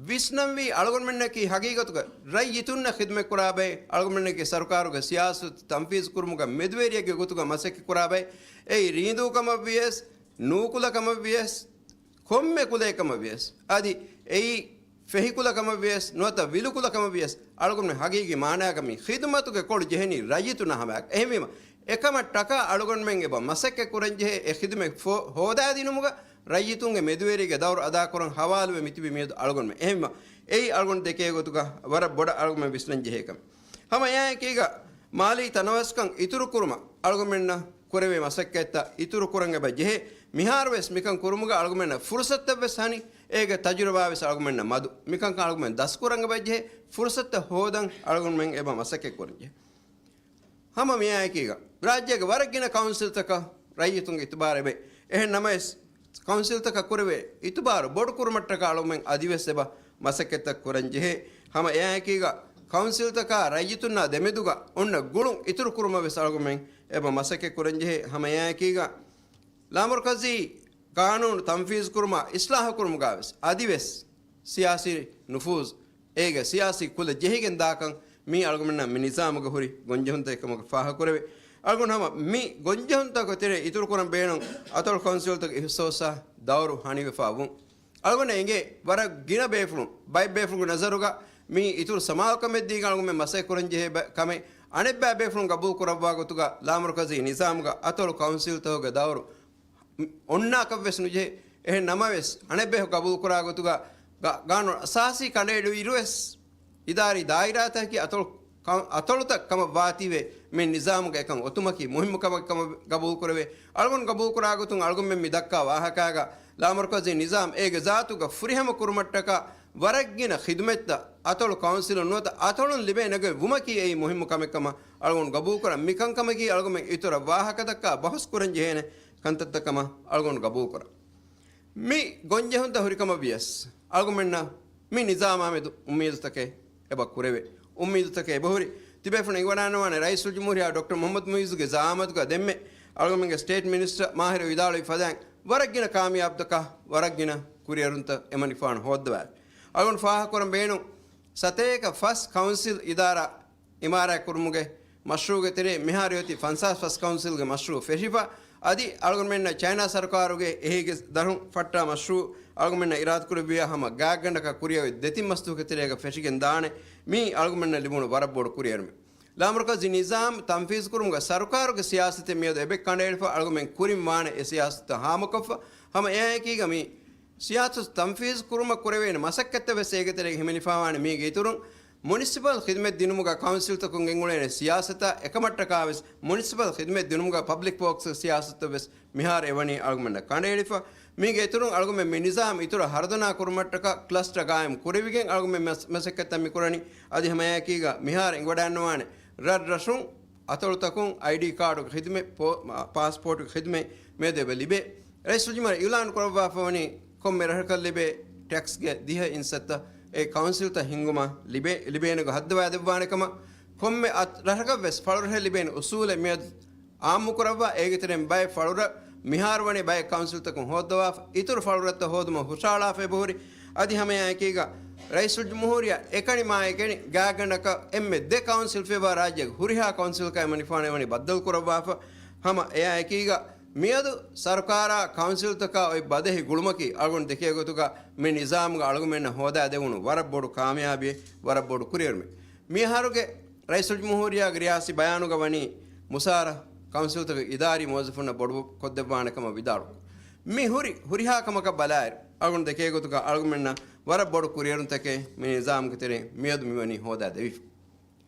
ވިސްނަންވީ އަޅުގަނޑުމެންނަކީ ހަގީގަތުގަ ރައްޔިތުންނަށް ޚިދުމަތްކުރާ ބައެއް، އަޅުގަނޑުމެންނަކީ ސަރުކާރުގެ ސިޔާސަތު ތަންފީޒު ކުރުމުގަ މެދުވެރިއެއްގެ ގޮތުގަ މަސައްކަތް ކުރާ ބައެއް. އެއީ ރީނދޫ ކަމަށް ވިޔަސް، ނޫކުލަ ކަމަށް ވިޔަސް، ކޮންމެ ކުލައެއް ކަމަށް ވިޔަސް، އަދި އެއީ ފެހިކުލަ ކަމަށް ވިޔަސް، ނުވަތަ ވިލުކުލަ ކަމަށް ވިޔަސް، އަޅުގަނޑުމެން ހަގީގީ މާނާގަ މި ޚިދުމަތުގެ ކޮޅު ޖެހެނީ ރައްޔިތުންނާ ހަމަޔަށް. އެހެންވީމަ، އެކަމަށްޓަކާ އަޅުގަނޑުމެން އެބަ މަސައްކަތް ކުރަންޖެހޭ އެ ޚިދުމަތް ފޯ-، ހޯދާދިނުމުގަ ރައްޔިތުންގެ މެދުވެރީގެ ދައުރު އަދާކުރަން ހަވާލުވެ މިތިބީ މިއަދު އަޅުގަނޑުމެން. އެހެންވީމަ، އެއީ އަޅުގަނޑު ދެކޭ ގޮތުގަ ވަރަށް ބޮޑަށް އަޅުގަނޑުމެން ވިސްނަން ޖެހޭ ކަމެއް. ހަމަ އެއާއެކީގަ މާލީ ތަނަވަސްކަން އިތުރު ކުރުމަށް އަޅުގަނޑުމެންނަށް ކުރެވޭ މަސައްކަތްތައް އިތުރު ކުރަން އެބަ ޖެހޭ. މިހާރުވެސް މިކަން ކުރުމުގަ އަޅުގަނޑުމެންނަށް ފުރުސަތެއްވެސް ހަނި، އޭގެ ތަޖުރިބާވެސް އަޅުގަނޑުމެންނަށް މަދު. މިކަންކަން އަޅުގަނޑުމެން ދަސް ކުރަން އެބަ ޖެހޭ. ފުރުސަތެއް ހޯދަން އަޅުގަނޑުމެން އެބަ މަސައްކަތް ކުރަން ޖެހޭ. ހަމަ މިއާއެކީގަ ރާއްޖޭގެ ވަރަށް ގިނަ ކައުންސިލްތަކަށް ރައްޔިތުންގެ އިތުބާރެއް ވޭ. އެހެން ނަމަވެސް، ކައުންސިލްތަކަށް ކުރެވޭ އިތުބާރު ބޮޑު ކުރުމަށްޓަކާ އަޅުގަނޑުމެން އަދިވެސް އެބަ މަސައްކަތްތައް ކުރަން ޖެހޭ. ހަމަ އެއާއެކީގަ ކައުންސިލްތަކާ ރައްޔިތުންނާ ދެމެދުގަ އޮންނަ ގުޅުން އިތުރު ކުރުމަށް ވެސް އަޅުގަނޑުމެން އެބަ މަސައްކަތް ކުރަން ޖެހޭ. ހަމަ އެއާއެކީގަ ލާމަރުކަޒީ ގާނޫނު ތަންފީޒު ކުރުމާ އިސްލާހު ކުރުމުގަ ވެސް އަދިވެސް ސިޔާސީ ނުފޫޒު، އޭގެ ސިޔާސީ ކުލަ ޖެހިގެން ދާކަން މީ އަޅުގަނޑަށް މި ނިޒާމުގަ ހުރި ގޮންޖެހުންތަކެއް ކަމަށް ފާހަގަކުރެވޭ. އަޅުގަނޑު ހަމަ މި ގޮންޖެހުންތަކުގެ ތެރޭ އިތުރުކުރަން ބޭނުން އަތޮޅު ކައުންސިލްތަކުގެ އިހްސާސާ ދައުރު ހަނިވެފަ ވުން. އަޅުގަނޑަށް އެނގޭ ވަރަށް ގިނަ ބޭފުޅުން، ބައެއް ބޭފުޅުންގެ ނަޒަރުގަ މީ އިތުރު ސަމާލުކަމެއް ދީގެން އަޅުގަނޑުމެން މަސައްކަތް ކުރަން ޖެހޭ ބަ-، ކަމެއް. އަނެއްބައި ބޭފުޅުން ގަބޫލު ކުރައްވާ ގޮތުގަ ލާމަރުކަޒީ ނިޒާމުގަ އަތޮޅު ކައުންސިލްތަކުގެ ދައުރު އޮންނާކަށްވެސް ނުޖެހޭ. އެހެން ނަމަވެސް، އަނެއްބަޔަކު ގަބޫލުކުރާ ގޮތުގަ ގާ-، ގާނޫނު އަސާސީ ކަނޑައެޅުއިރުވެސް، އިދާރީ ދާއިރާތަކަކީ އަތޮޅު ކަ-، އަތޮޅުތައް ކަމަށް ވާތީވެ، މި ނިޒާމުގަ އެކަން އޮތުމަކީ މުހިއްމު ކަމެއް ކަމަށް ގަބޫލުކުރެވޭ. އަޅުގަނޑު ގަބޫލުކުރާ ގޮތުން އަޅުގަނޑުމެން މި ދައްކާ ވާހަކާގަ ލާމަރުކަޒީ ނިޒާމް އޭގެ ޒާތުގަ ފުރިހަމަ ކުރުމަށްޓަކާ ވަރަށްގިނަ ޚިދުމަތްތައް އަތޮޅު ކައުންސިލުން ނުވަތަ އަތޮޅުން ލިބޭ ނެގޮތް ވުމަކީ އެއީ މުހިއްމު ކަމެއް ކަމަށް އަޅުގަނޑު ގަބޫލުކުރަން. މި ކަންކަމަކީ އަޅުގަނޑުމެން އިތުރަށް ވާހަކަދައްކާ ބަހުސް ކުރަން ޖެހޭނެ ކަންތައްތައް ކަމަށް އަޅުގަނޑު ގަބޫލުކުރަން. މި ގޮންޖެހުންތައް ހުރިކަމަށް ވިޔަސް، އަޅުގަނޑުމެންނަށް މި ނިޒާމާ މެދު އުއްމީދުތަކެއް އެބަ ކުރެވޭ. އުއްމީދުތަކެއް އެބަހުރި. ތިބޭފުޅުން އިނގިވަޑައިނުވާނެ ރައީސުލްޖުމްހޫރިއްޔާ ޑޮކްޓަރ މުޙައްމަދު މުޢިއްޒުގެ ޒަޢާމަތުގަ ދެންމެ އަޅުގަނޑުމެންގެ ސްޓޭޓް މިނިސްޓަރ މާހިރު ވިދާޅުވި ފަދައިން ވަރަށް ގިނަ ކާމިޔާބުތަކާ ވަރަށް ގިނަ ކުރިއެރުންތައް އެމަނިކުފާނު ހޯއްދަވާ. އަޅުގަނޑު ފާހަގަކުރަން ބޭނުން ސަތޭކަ ފަސް ކައުންސިލް އިދާރާ އިމާރާތް ކުރުމުގެ މަޝްރޫޢުގެ ތެރޭ މިހާރު އޮތީ ފަންސާސް ފަސް ކައުންސިލްގެ މަޝްރޫޢު ފެށިފަ. އަދި އަޅުގަނޑުމެންނަށް ޗައިނާ ސަރުކާރުގެ އެހީގެ ދަށުން ފައްޓާ މަޝްރޫޢު އަޅުގަނޑުމެންނަށް އިރާދަކުރެއްވިޔާ ހަމަ ގާތްގަނޑަކަށް ކުރިއަށް ދެތިން މަސްދުވަހުގެ ތެރޭގަ ފެށިގެން ދާނެ. މީ އަޅުގަނޑުމެންނަށް ލިބުނު ވަރަށް ބޮޑު ކުރިއެރުމެއް. ލާމަރުކަޒީ ނިޒާމް ތަންފީޒު ކުރުމުގަ ސަރުކާރުގެ ސިޔާސަތެއް މިއަދު އެބަ ކަނޑައެޅިފަ. އަޅުގަނޑުމެން ކުރިން ވާނެ އެ ސިޔާސަތުތައް ހާމަކޮށްފަ. ހަމަ އެއާއެކީގަ މި ސިޔާސަތު ތަންފީޒު ކުރުމަށް ކުރެވޭނެ މަސައްކަތްތައް ވެސް އޭގެ ތެރޭގަ ހިމެނިފަވާނެ. މީގެ އިތުރުން، މުނިސިޕަލް ޚިދުމަތް ދިނުމުގަ ކައުންސިލްތަކުން ގެންގުޅޭނެ ސިޔާސަތާ އެކަމަށްޓަކާ ވެސް، މުނިސިޕަލް ޚިދުމަތް ދިނުމުގަ ޕަބްލިކް ވޯކްސް ސިޔާސަތު ވެސް މިހާރު އެވަނީ އަޅުގަނޑަށް ކަނޑައެޅިފަ. މީގެ އިތުރުން، އަޅުގަނޑުމެން މި ނިޒާމް އިތުރަށް ހަރުދަނާ ކުރުމަށްޓަކާ ކްލަސްޓަރ ގާއިމް ކުރެވިގެން އަޅުގަނޑުމެން މަސް-، މަސައްކަތްތައް މި ކުރަނީ. އަދި ހަމައެކީގަ މިހާރު އިނގިވަޑައިންނަވާނެ ރަށްރަށުން އަތޮޅުތަކުން އައިޑީ ކާޑުގެ ޚިދުމަތް، ޕޯ-، މާ-، ޕާސްޕޯޓުގެ ޚިދުމަތް މިއަދު އެބަ ލިބޭ. ރައީސުލްޖުމްހޫރިއްޔާ އިޢުލާން ކުރައްވާފަ ވަނީ ކޮންމެ ރަށަކަށް ލިބޭ ޓެކްސްގެ ދިހަ އިންސައްތަ އެ ކައުންސިލްތައް ހިންގުމަށް ލިބޭ، ލިބޭނެގޮތް ހައްދަވާ ދެއްވާނެ ކަމަށް. ކޮންމެ އަތް-، ރަށަކަށް ވެސް ފަޅުރަށެއް ލިބޭނެ އުސޫލެއް މިއަދު އާއްމުކުރައްވާ، އޭގެ ތެރެއިން ބައެއް ފަޅުރަށް މިހާރު ވަނީ ބައެއް ކައުންސިލްތަކުން ހޯއްދަވާފަ، އިތުރު ފަޅުރަށްތައް ހޯދުމަށް ހުށަހަޅާފަ އެބަހުރި. އަދި ހަމައެއާއެކީގަ ރައީސުލްޖުމްހޫރިއްޔާ އެކަނި މާ އެކަނި ގާތްގަނޑަކަށް އެންމެ ދެ ކައުންސިލް ފިޔަވާ ރާއްޖޭގެ ހުރިހާ ކައުންސިލަކާ އެމަނިކުފާނު އެވަނީ ބައްދަލު ކުރައްވާފަ. ހަމަ އެއާއެކީގަ މިއަދު ސަރުކާރާ ކައުންސިލްތަކާ އޮތް ބަދަހި ގުޅުމަކީ އަޅުގަނޑު ދެކޭ ގޮތުގަ މި ނިޒާމުގަ އަޅުގަނޑުމެންނަށް ހޯދާ ދެވުނު ވަރަށް ބޮޑު ކާމިޔާބީ، ވަރަށް ބޮޑު ކުރިއެރުމެއް. މިއަހަރުގެ ރައީސުލްޖުމްހޫރިއްޔާގެ ރިޔާސީ ބަޔާނުގަ ވަނީ މުސާރަ ކައުންސިލްތަކުގެ އިދާރީ މުވައްޒަފުންނަށް ބޮޑު ކޮށްދެއްވާނެ ކަމަށް ވިދާޅު. މި ހުރި ހުރިހާ ކަމަކަށް ބަލާއިރު، އަޅުގަނޑު ދެކޭ ގޮތުގަ އަޅުގަނޑުމެންނަށް ވަރަށް ބޮޑު ކުރިއެރުންތަކެއް މި ނިޒާމުގެ ތެރެއިން މިއަދު މިވަނީ ހޯދާ ދެވިފަ.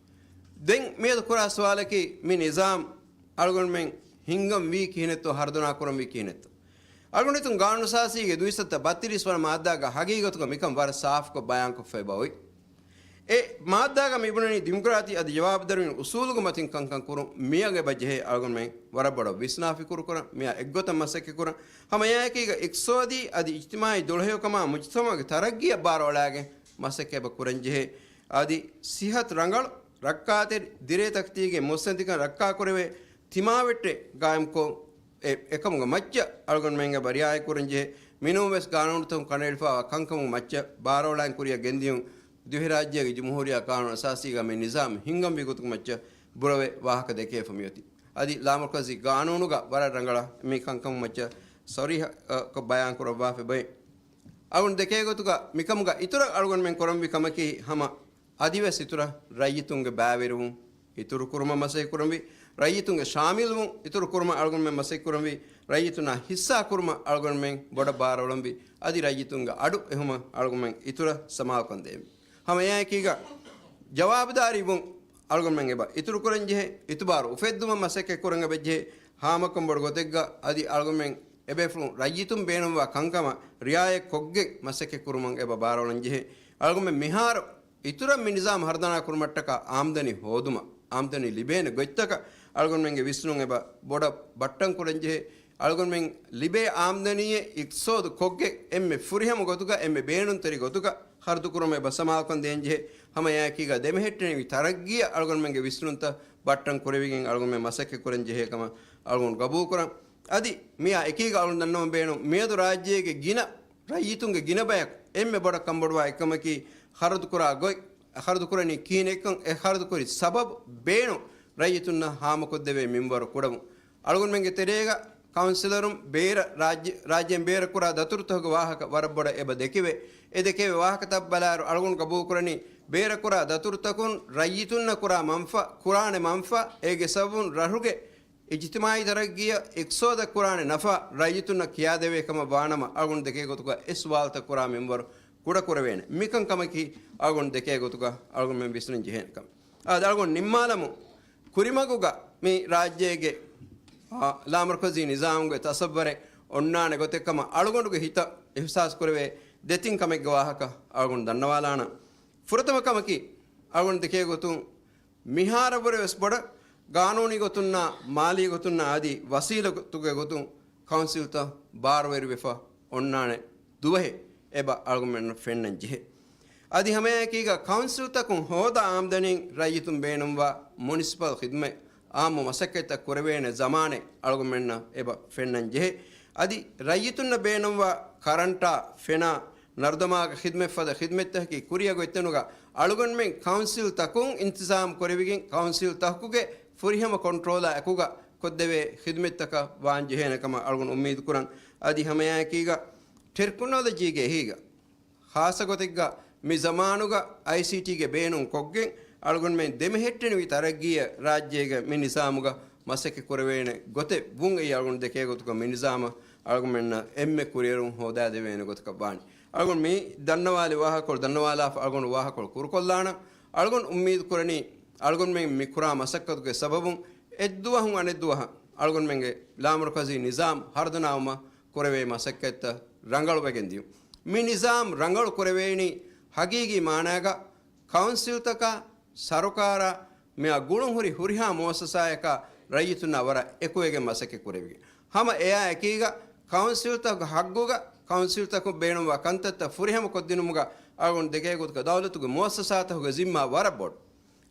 ދެން މިއަދު ކުރާ ސުވާލަކީ، މި ނިޒާމް އަޅުގަނޑުމެން ހިންގަން ވީ ކިހިނެއްތޯ، ހަރުދަނާ ކުރަން ވީ ކިހިނެއްތޯ؟ އަޅުގަނޑު ހިތުން ގާނޫނުއަސާސީގެ ދުއިސައްތަ ބައްތިރީސް ވަނަ މާއްދާގަ ހަގީގަތުގަ މިކަން ވަރަށް ސާފުކޮށް ބަޔާންކޮށްފައި އެބަ އޮތް. އެ މާއްދާގަ މި ބުނަނީ ޑިމޮކްރާތީ އަދި ޖަވާބުދަރުވި އުސޫލުގެ މަތިން ކަންކަން ކުރުން. މިއަށް އެބަ ޖެހޭ އަޅުގަނޑުމެން ވަރަށް ބޮޑަށް ވިސްނާ ފިކުރު ކުރަން، މިއާ އެއްގޮތަށް މަސައްކަތް ކުރަން. ހަމަ އެއާއެކީގަ އިޤްތިޞާދީ އަދި އިޖްތިމާޢީ ދުޅަހެޔޮކަމާ މުޖްތަމަޢުގެ ތަރައްގީއަށް ބާރުއަޅާގެން މަސައްކަތް އެބަ ކުރަން ޖެހޭ. އަދި ސިއްހަތު ރަނގަޅު، ރައްކާތެރި، ދިރޭތަކެތީގެ މުއައްސަސަތަކަށް ރައްކާކުރެވޭ ތިމާވެއްޓެއް ގާއިމްކޮށް، އެ، އެކަމުގެ މައްޗަށް އަޅުގަނޑުމެން އެބަ ރިއާޔަތް ކުރަން ޖެހޭ. މިނޫންވެސް ގާނޫނުތަކުން ކަނޑައެޅިފައިވާ ކަންކަމުގެ މައްޗަށް ބާރުއަޅާން ކުރިއަށް ގެންދިޔުން، ދިވެހިރާއްޖޭގެ ޖުމްހޫރިއްޔާ ގާނޫނު އަސާސީގަ މި ނިޒާމް ހިންގަންވީ ގޮތުގެ މައްޗަށް ބުރަވެ ވާހަކަ ދެކޭފަ މިއޮތީ. އަދި ލާމަރުކަޒީ ގާނޫނުގަ ވަރަށް ރަނގަޅަށް މި ކަންކަމުގެ މައްޗަށް ޞަރީޙަކޮށް ބަޔާން ކުރައްވާފަ އެބައޮތް. އަޅުގަނޑު ދެކޭ ގޮތުގަ މިކަމުގަ އިތުރަށް އަޅުގަނޑުމެން ކުރަންވީ ކަމަކީ ހަމަ އަދިވެސް އިތުރަށް ރައްޔިތުންގެ ބައިވެރިވުން އިތުރު ކުރުމަށް މަސައްކަތް ކުރަންވީ، ރައްޔިތުންގެ ޝާމިލްވުން އިތުރު ކުރުމަށް އަޅުގަނޑުމެން މަސައްކަތް ކުރަންވީ، ރައްޔިތުންނާ ހިއްސާ ކުރުމަށް އަޅުގަނޑުމެން ބޮޑަށް ބާރުއަޅަންވީ، އަދި ރައްޔިތުންގެ އަޑު އެހުމަށް އަޅުގަނޑުމެން އިތުރަށް ސަމާލުކަން ދޭންވީ. ހަމަ އެއާއެކީގަ ޖަވާބުދާރީވުން އަޅުގަނޑުމެން އެބަ އިތުރު ކުރަން ޖެހޭ، އިތުބާރު އުފެއްދުމަށް މަސައްކަތް ކުރަން އެބަ ޖެހޭ، ހާމަކަން ބޮޑު ގޮތެއްގަ އަދި އަޅުގަނޑުމެން އެބޭފުޅުން ރައްޔިތުން ބޭނުންވާ ކަންކަމަށް ރިއާޔަތް ކޮށްގެން މަސައްކަތް ކުރުމަށް އެބަ ބާރުއަޅަން ޖެހޭ. އަޅުގަނޑުމެން މިހާރު އިތުރަށް މި ނިޒާމް ހަރުދަނާ ކުރުމަށްޓަކާ އާމްދަނީ ހޯދުމަށް، އާމްދަނީ ލިބޭނެ ގޮތްތަކަށް އަޅުގަނޑުމެންގެ ވިސްނުން އެބަ ބޮޑަށް ބައްޓަން ކުރަން ޖެހޭ. އަޅުގަނޑުމެން ލިބޭ އާމްދަނީއެއް އިޤްތިޞާދު ކޮށްގެން އެންމެ ފުރިހަމަ ގޮތުގަ އެންމެ ބޭނުންތެރި ގޮތުގަ ޚަރަދުކުރުމަށް އެބަ ސަމާލުކަން ދޭންޖެހޭ. ހަމައެއާއެކީގަ ދެމެހެއްޓެނިވި ތަރައްގީއަށް އަޅުގަނޑުމެންގެ ވިސްނުންތައް ބައްޓަން ކުރެވިގެން އަޅުގަނޑުމެން މަސައްކަތް ކުރަން ޖެހޭ ކަމަށް އަޅުގަނޑު ގަބޫލުކުރަން. އަދި މިއާ އެކީގަ އަޅުގަނޑު ދަންނަވަން ބޭނުން، މިއަދު ރާއްޖޭގެ ގިނަ ރައްޔިތުންގެ ގިނަ ބަޔަކު އެންމެ ބޮޑަށް ކަންބޮޑުވާ އެއްކަމަކީ ޚަރަދުކުރާ ގޮތް، ޚަރަދުކުރަނީ ކިހިނެއްކަން، އެ ޚަރަދުކުރި ސަބަބު ބޭނުން ރައްޔިތުންނަށް ހާމަކޮށްދެވޭ މިންވަރު ކުޑަވުން. އަޅުގަނޑުމެންގެ ތެރޭގަ ކައުންސިލަރުން ބޭރަށް ރާއްޖެ، ރާއްޖޭން ބޭރަށް ކުރާ ދަތުރުތަކުގެ ވާހަކަ ވަރަށް ބޮޑަށް އެބަ ދެކެވޭ. އެ ދެކެވޭ ވާހަކަތައް ބަލާއިރު އަޅުގަނޑު ގަބޫލުކުރަނީ ބޭރަށް ކުރާ ދަތުރުތަކުން ރައްޔިތުންނަށް ކުރާ މަންފާ، ކުރާނެ މަންފާ، އޭގެ ސަބަބުން ރަށުގެ އިޖްތިމާޢީ ތަރައްގީއަށް އިޤްތިޞާދަށް ކުރާނެ ނަފާ ރައްޔިތުންނަށް ކިޔާދެވޭ ކަމަށް ވާނަމަ، އަޅުގަނޑު ދެކޭ ގޮތުގަ އެ ސުވާލުތައް ކުރާ މިންވަރު ކުޑަކުރެވޭނެ. މިކަންކަމަކީ އަޅުގަނޑު ދެކޭ ގޮތުގަ އަޅުގަނޑުމެން ވިސްނަން ޖެހޭނެ ކަމެއް. އާދެ، އަޅުގަނޑު ނިންމާލަމު، ކުރިމަގުގަ މި ރާއްޖޭގެ، އާ، ލާމަރުކަޒީ ނިޒާމުގެ ތަސައްވަރެއް އޮންނާނެ ގޮތެއް ކަމަށް އަޅުގަނޑުގެ ހިތަށް އިޙްސާސް ކުރެވޭ ދެތިން ކަމެއްގެ ވާހަކަ އަޅުގަނޑު ދަންނަވާލާނަން. ފުރަތަމަ ކަމަކީ، އަޅުގަނޑު ދެކޭ ގޮތުން މިހާރަށްވުރެ ވެސް ބޮޑަށް ގާނޫނީ ގޮތުންނާ، މާލީ ގޮތުންނާ އަދި ވަސީލަތުގެ ގޮތުން ކައުންސިލްތައް ބާރުވެރިވެފަ އޮންނާނެ ދުވަހެއް އެބަ އަޅުގަނޑުމެންނަށް ފެންނަން ޖެހޭ. އަދި ހަމައެކީގަ ކައުންސިލްތަކުން ހޯދާ އާމްދަނީން ރައްޔިތުން ބޭނުންވާ މުނިސިޕަލް ޚިދުމަތް އާއްމު މަސައްކަތްތައް ކުރެވޭނެ ޒަމާނެއް އަޅުގަނޑުމެންނަށް އެބަ ފެންނަން ޖެހޭ. އަދި ރައްޔިތުންނަށް ބޭނުންވާ ކަރަންޓާ، ފެނާ، ނަރުދަމާގެ ޚިދުމަތް ފަދަ ޚިދުމަތްތަކަކީ ކުރިއަށް އޮތްތަނުގަ އަޅުގަނޑުމެން ކައުންސިލްތަކުން އިންތިޒާމް ކުރެވިގެން ކައުންސިލްތަކުގެ ފުރިހަމަ ކޮންޓްރޯލާ އެކުގަ ކޮށްދެވޭ ޚިދުމަތްތަކަށް ވާން ޖެހޭނެ ކަމަށް އަޅުގަނޑު އުއްމީދު ކުރަން. އަދި ހަމައެއާއެކީގަ ޓެކްނޮލޮޖީގެ އެހީގަ ޚާއްޞަ ގޮތެއްގަ މި ޒަމާނުގަ އައިސީޓީގެ ބޭނުން ކޮށްގެން އަޅުގަނޑުމެން ދެމެހެއްޓެނިވި ތަރައްގީއަށް ރާއްޖޭގެ މި ނިޒާމުގަ މަސައްކަތް ކުރެވޭނެ ގޮތެއް ވުން އެއީ އަޅުގަނޑު ދެކޭ ގޮތުގަ މި ނިޒާމަށް އަޅުގަނޑުމެންނަށް އެންމެ ކުރިއެރުން ހޯދާދެވޭނެ ގޮތަކަށް ވާނެ. އަޅުގަނޑު މި ދަންނަވާލި ވާހަކަކޮޅު ދަންނަވާލާފަ އަޅުގަނޑު ވާހަކަކޮޅު ކުރުކޮށްލާނަން. އަޅުގަނޑު އުއްމީދު ކުރަނީ އަޅުގަނޑުމެން މި ކުރާ މަސައްކަތުގެ ސަބަބުން އެއްދުވަހުން އަނެއްދުވަހަށް އަޅުގަނޑުމެންގެ ލާމަރުކަޒީ ނިޒާމް ހަރުދަނާވުމަށް ކުރެވޭ މަސައްކަތްތައް ރަނގަޅުވެގެން ދިޔުން. މި ނިޒާމް ރަނގަޅު ކުރެވޭނީ ހަގީގީ މާނާގަ ކައުންސިލްތަކާ، ސަރުކާރާ، މިއާ ގުޅުން ހުރި ހުރިހާ މުއައްސަސާއަކާ ރައްޔިތުންނާ ވަރަށް އެކުވެގެން މަސައްކަތް ކުރެވިގެން. ހަމަ އެއާ އެކީގަ ކައުންސިލްތަކުގެ ހައްގުގަ ކައުންސިލްތަކުން ބޭނުންވާ ކަންތައްތައް ފުރިހަމަ ކޮށްދިނުމުގަ އަޅުގަނޑު ދެކޭ ގޮތުގަ ދައުލަތުގެ މުއައްސަސާތަކުގެ ޒިންމާ ވަރަށް ބޮޑު.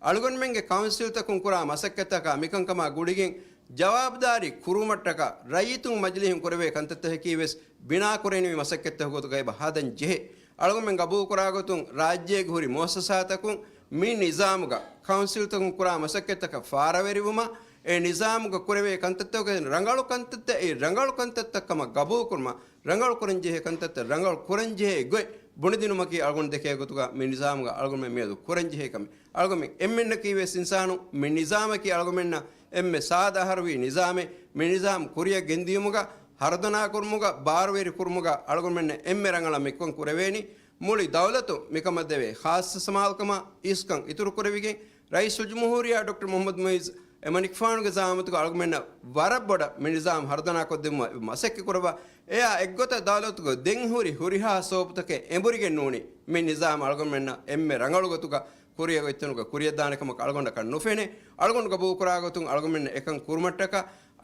އަޅުގަނޑުމެންގެ ކައުންސިލްތަކުން ކުރާ މަސައްކަތްތަކާ މިކަންކަމާ ގުޅިގެން ޖަވާބުދާރީ ކުރުވުމަށްޓަކާ ރައްޔިތުން މަޖިލީހުން ކުރެވޭ ކަންތައްތަކަކީ ވެސް ބިނާކުރެވެނިވި މަސައްކަތްތަކުގެ ގޮތުގަ އެބަ ހަދަން ޖެހޭ. އަޅުގަނޑުމެން ގަބޫލުކުރާ ގޮތުން ރާއްޖޭގެ ހުރި މުއައްސަސާތަކުން މި ނިޒާމުގަ ކައުންސިލްތަކުން ކުރާ މަސައްކަތްތަކަށް ފާރަވެރިވުމަށް އެ ނިޒާމުގަ ކުރެވޭ ކަންތައްތަކުގެ ރަނގަޅު ކަންތައްތައް އެ ރަނގަޅު ކަންތައްތައް ކަމަށް ގަބޫލުކުރުމަށް ރަނގަޅު ކުރަންޖެހޭ ކަންތައްތައް ރަނގަޅު ކުރަންޖެހޭ ގޮތް ބުނެދިނުމަކީ އަޅުގަނޑު ދެކޭ ގޮތުގަ މި ނިޒާމުގަ އަޅުގަނޑުމެން މިއަދު ކުރަންޖެހޭ ކަމެއް. އަޅުގަނޑުމެން އެންމެންނަކީ ވެސް އިންސާނު. މި ނިޒާމަކީ އަޅުގަނޑުމެންނަށް އެންމެ ސާދަ އަހަރުވީ ނިޒާމެއް. މި ނިޒާމް ކުރިއަށް ގެންދިޔުމުގަ، ހަރުދަނާކުރުމުގަ، ބާރުވެރި ކުރުމުގަ އަޅުގަނޑުމެންނަށް އެންމެ ރަނގަޅަށް މިކަން ކުރެވޭނީ. މުޅި ދައުލަތު މިކަމަށް ދެވޭ ޚާއްޞަ ސަމާލުކަމާ އިސްކަން އިތުރު ކުރެވިގެން، ރައީސުލްޖުމްހޫރިއްޔާ ޑޮކްޓަރ މުޙައްމަދު މުޢިއްޒު އެމަނިކުފާނުގެ ޒަޢާމަތުގަ އަޅުގަނޑުމެންނަށް ވަރަށް ބޮޑަށް މި ނިޒާމް ހަރުދަނާކޮށްދެއްވުމަށް މަސައްކަތް ކުރައްވާ. އެއާ އެއްގޮތަށް ދައުލަތުގަ ދެން ހުރި ހުރިހާ ސޯޕުތަކެއް އެނބުރިގެން ނޫނީ މި ނިޒާމް އަޅުގަނޑުމެންނަށް އެންމެ ރަނގަޅު ގޮތުގަ ކުރިއަށް އޮތްތަނުގަ ކުރިއަށްދާނެ ކަމަކަށް އަޅުގަނޑަކަށް ނުފެނޭ. އަޅުގަނޑު ގަބޫލުކުރާ ގޮތުން އަޅުގަނޑުމެންނަށް އެކަން ކުރުމަށްޓަކާ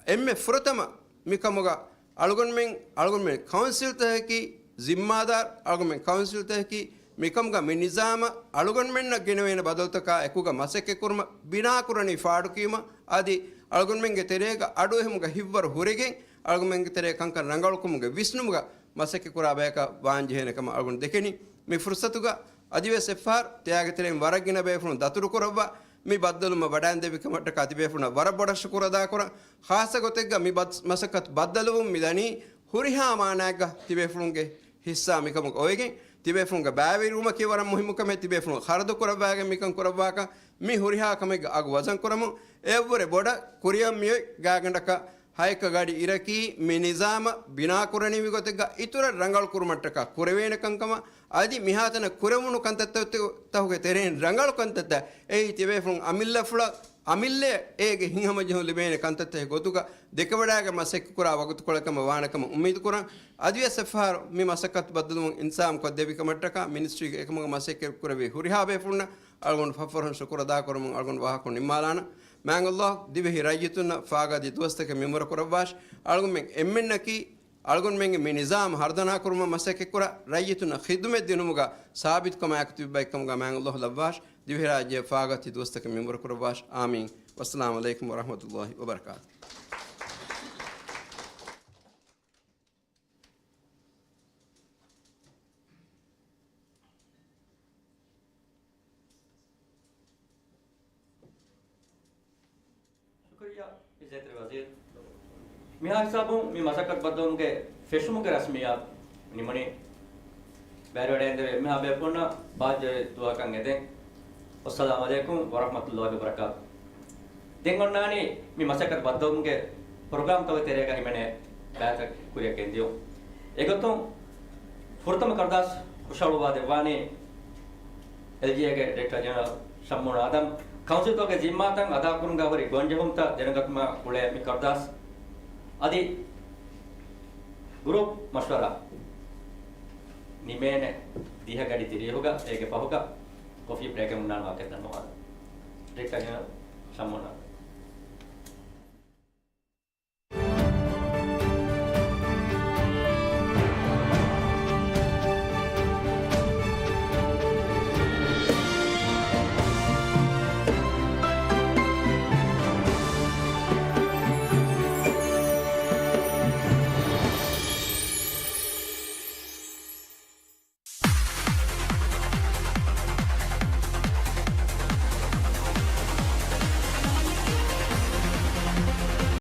އެންމެ ފުރަތަމަ މިކަމުގަ އަޅުގަނޑުމެން، އަޅުގަނޑުމެން ކައުންސިލްތަކަކީ ޒިންމާދާރު، އަޅުގަނޑުމެން ކައުންސިލްތަކަކީ މިކަމުގަ މި ނިޒާމަށް އަޅުގަނޑުމެންނަށް ގެނެވޭނެ ބަދަލުތަކާ އެކުގަ މަސައްކަތްކުރުމަށް، ބިނާކުރަނީ ފާޑުކިޔުމަށް، އަދި އަޅުގަނޑުމެންގެ ތެރޭގަ އަޑުއެހުމުގަ ހިތްވަރު ހުރެގެން އަޅުގަނޑުމެންގެ ތެރޭ ކަންކަން ރަނގަޅުކުރުމުގެ ވިސްނުމުގަ މަސައްކަތްކުރާ ބަޔަކަށް ވާންޖެހޭނެ ކަމަށް އަޅުގަނޑު ދެކެނީ. މި ފުރުސަތުގަ އަދިވެސް އެއްފަހަރު ތެޔާގެ ތެރެއިން ވަރަށް ގިނަ ބޭފުޅުން ދަތުރުކުރައްވާ، މި ބައްދަލުވުމަށް ވަޑައިންދެވި ކަމަށްޓަކާ ތިބޭފުޅުންނަށް ވަރަށް ބޮޑަށް ޝުކުރު އަދާކުރަން. ޚާއްޞަ ގޮތެއްގަ މި ބަސް-، މަސައްކަތު ބައްދަލުވުން މިދަނީ ހުރިހާ މާނައެއްގަ ތިބޭފުޅުންގެ ހިއްސާ މިކަމުގަ އޮވެގެން، ތިބޭފުޅުންގެ ބައިވެރިވުމަކީ ވަރަށް މުހިއްމު ކަމެއް، ތިބޭފުޅުން ޚަރަދު ކުރައްވާގެން މިކަން ކުރައްވާކަން، މި ހުރިހާ ކަމެއްގަ އަގު ވަޒަން ކުރަމުން. އެއަށްވުރެ ބޮޑަށް ކުރިއަށް މިއޮތް ގާތްގަނޑަކަށް ހައެއްކަ ގަޑި އިރަކީ މި ނިޒާމަށް ބިނާކުރަނިވި ގޮތެއްގަ އިތުރަށް ރަނގަޅު ކުރުމަށްޓަކާ ކުރެވޭނެ ކަންކަމަށް، އަދި މިހާތަނަށް ކުރެވުނު ކަންތައްތަކުގެ ތެރެއިން ރަނގަޅު ކަންތައްތައް އެއީ ތިބޭފުޅުން އަމިއްލަފުޅަށް އަމިއްލައަށް އޭގެ ހިތްހަމަޖެހުން ލިބޭނެ ކަންތައްތަކެއް ގޮތުގަ ދެކެވަޑައިގެން މަސައްކަތްކުރާ ވަގުތުކޮޅެއް ކަމަށް ވާނެ ކަމަށް އުއްމީދުކުރަން. އަދިވެސް އެއްފަހަރު މި މަސައްކަތު ބައްދަލުވުން އިންތިޒާމް ކޮށްދެއްވި ކަމަށްޓަކާ މިނިސްޓްރީގެ އެކަމުގަ މަސައްކަތް ކުރެއްވި ހުރިހާ ބޭފުޅުންނަށް އަޅުގަނޑު ފަށްފަށުން ޝުކުރު އަދާކުރަމުން އަޅުގަނޑު ވާހަކަ ނިންމާލާނަން. މާތް ﷲ ދިވެހި ރައްޔިތުންނަށް ފާގާދި ދުވަސްތަކެއް މިންވަރު ކުރައްވާށި. އަޅުގަނޑުމެން އެންމެންނަކީ އަޅުގަނޑުމެންގެ މި ނިޒާމް ހަރުދަނާކުރުމަށް މަސައްކަތްކުރާ، ރައްޔިތުންނަށް ޚިދުމަތް ދިނުމުގަ ސާބިތުކަމާއެކު ތިބި ބައެއްކަމުގަ މާތް ﷲ ލައްވާށި. ދިވެހިރާއްޖެ ފާގާދި ދުވަސްތަކެއް މިންވަރު ކުރައްވާށި. އާމީން. ވައްސަލާމު ޢަލައިކުމް ވަރަޙްމަތުﷲ ވަބަރަކާތު. ޝުކުރިއްޔާ، ޢިއްޒަތްތެރި ވަޒީރު. މިހާ ހިސާބުން މި މަސައްކަތް ބައްދަލުވުމުގެ ފެށުމުގެ ރަސްމިއްޔާތު ނިމުނީ. ބައިވެރިވަޑައިގެންދެވި އެންމެހާ ބޭފުޅުންނަށް ބާއްޖަވެރި ދުޢާއަކަށް އެދެން. އައްސަލާމު ޢަލައިކުމް ވަރަޙްމަތުﷲ ވަބަރަކާތު. ދެން އޮންނާނީ މި މަސައްކަތް ބައްދަލުވުމުގެ ޕްރޮގްރާމްތަކުގެ ތެރޭގަ ހިމެނޭ ބައިތައް ކުރިއަށް ގެންދިޔުން. އެގޮތުން ފުރަތަމަ ކަރުދާސް ޚުށަހަޅުއްވާ ދެއްވާނީ އެލްޖީއޭގެ ޑިރެކްޓަރ ޖެނެރަލް ޝައްމޫން އާދަމް. ކައުންސިލްތަކުގެ ޒިންމާތައް އަދާކުރުމުގަ ހުރި ގޮންޖެހުންތައް ދެނެގަތުމަށް ގުޅޭ މި ކަރުދާސް އަދި ގްރޫޕް މަޝްވަރާ ނިމޭނެ ދިހަ ގަޑި ތިރީހުގަ އޭގެ ފަހުގަ ކޮފީ ބްރޭކެއް ހުންނާނެ ވާހަކަ ދަންނަވާލަން. ޑިރެކްޓަރ ޖެނެރަލް ޝައްމޫން އާދަމް.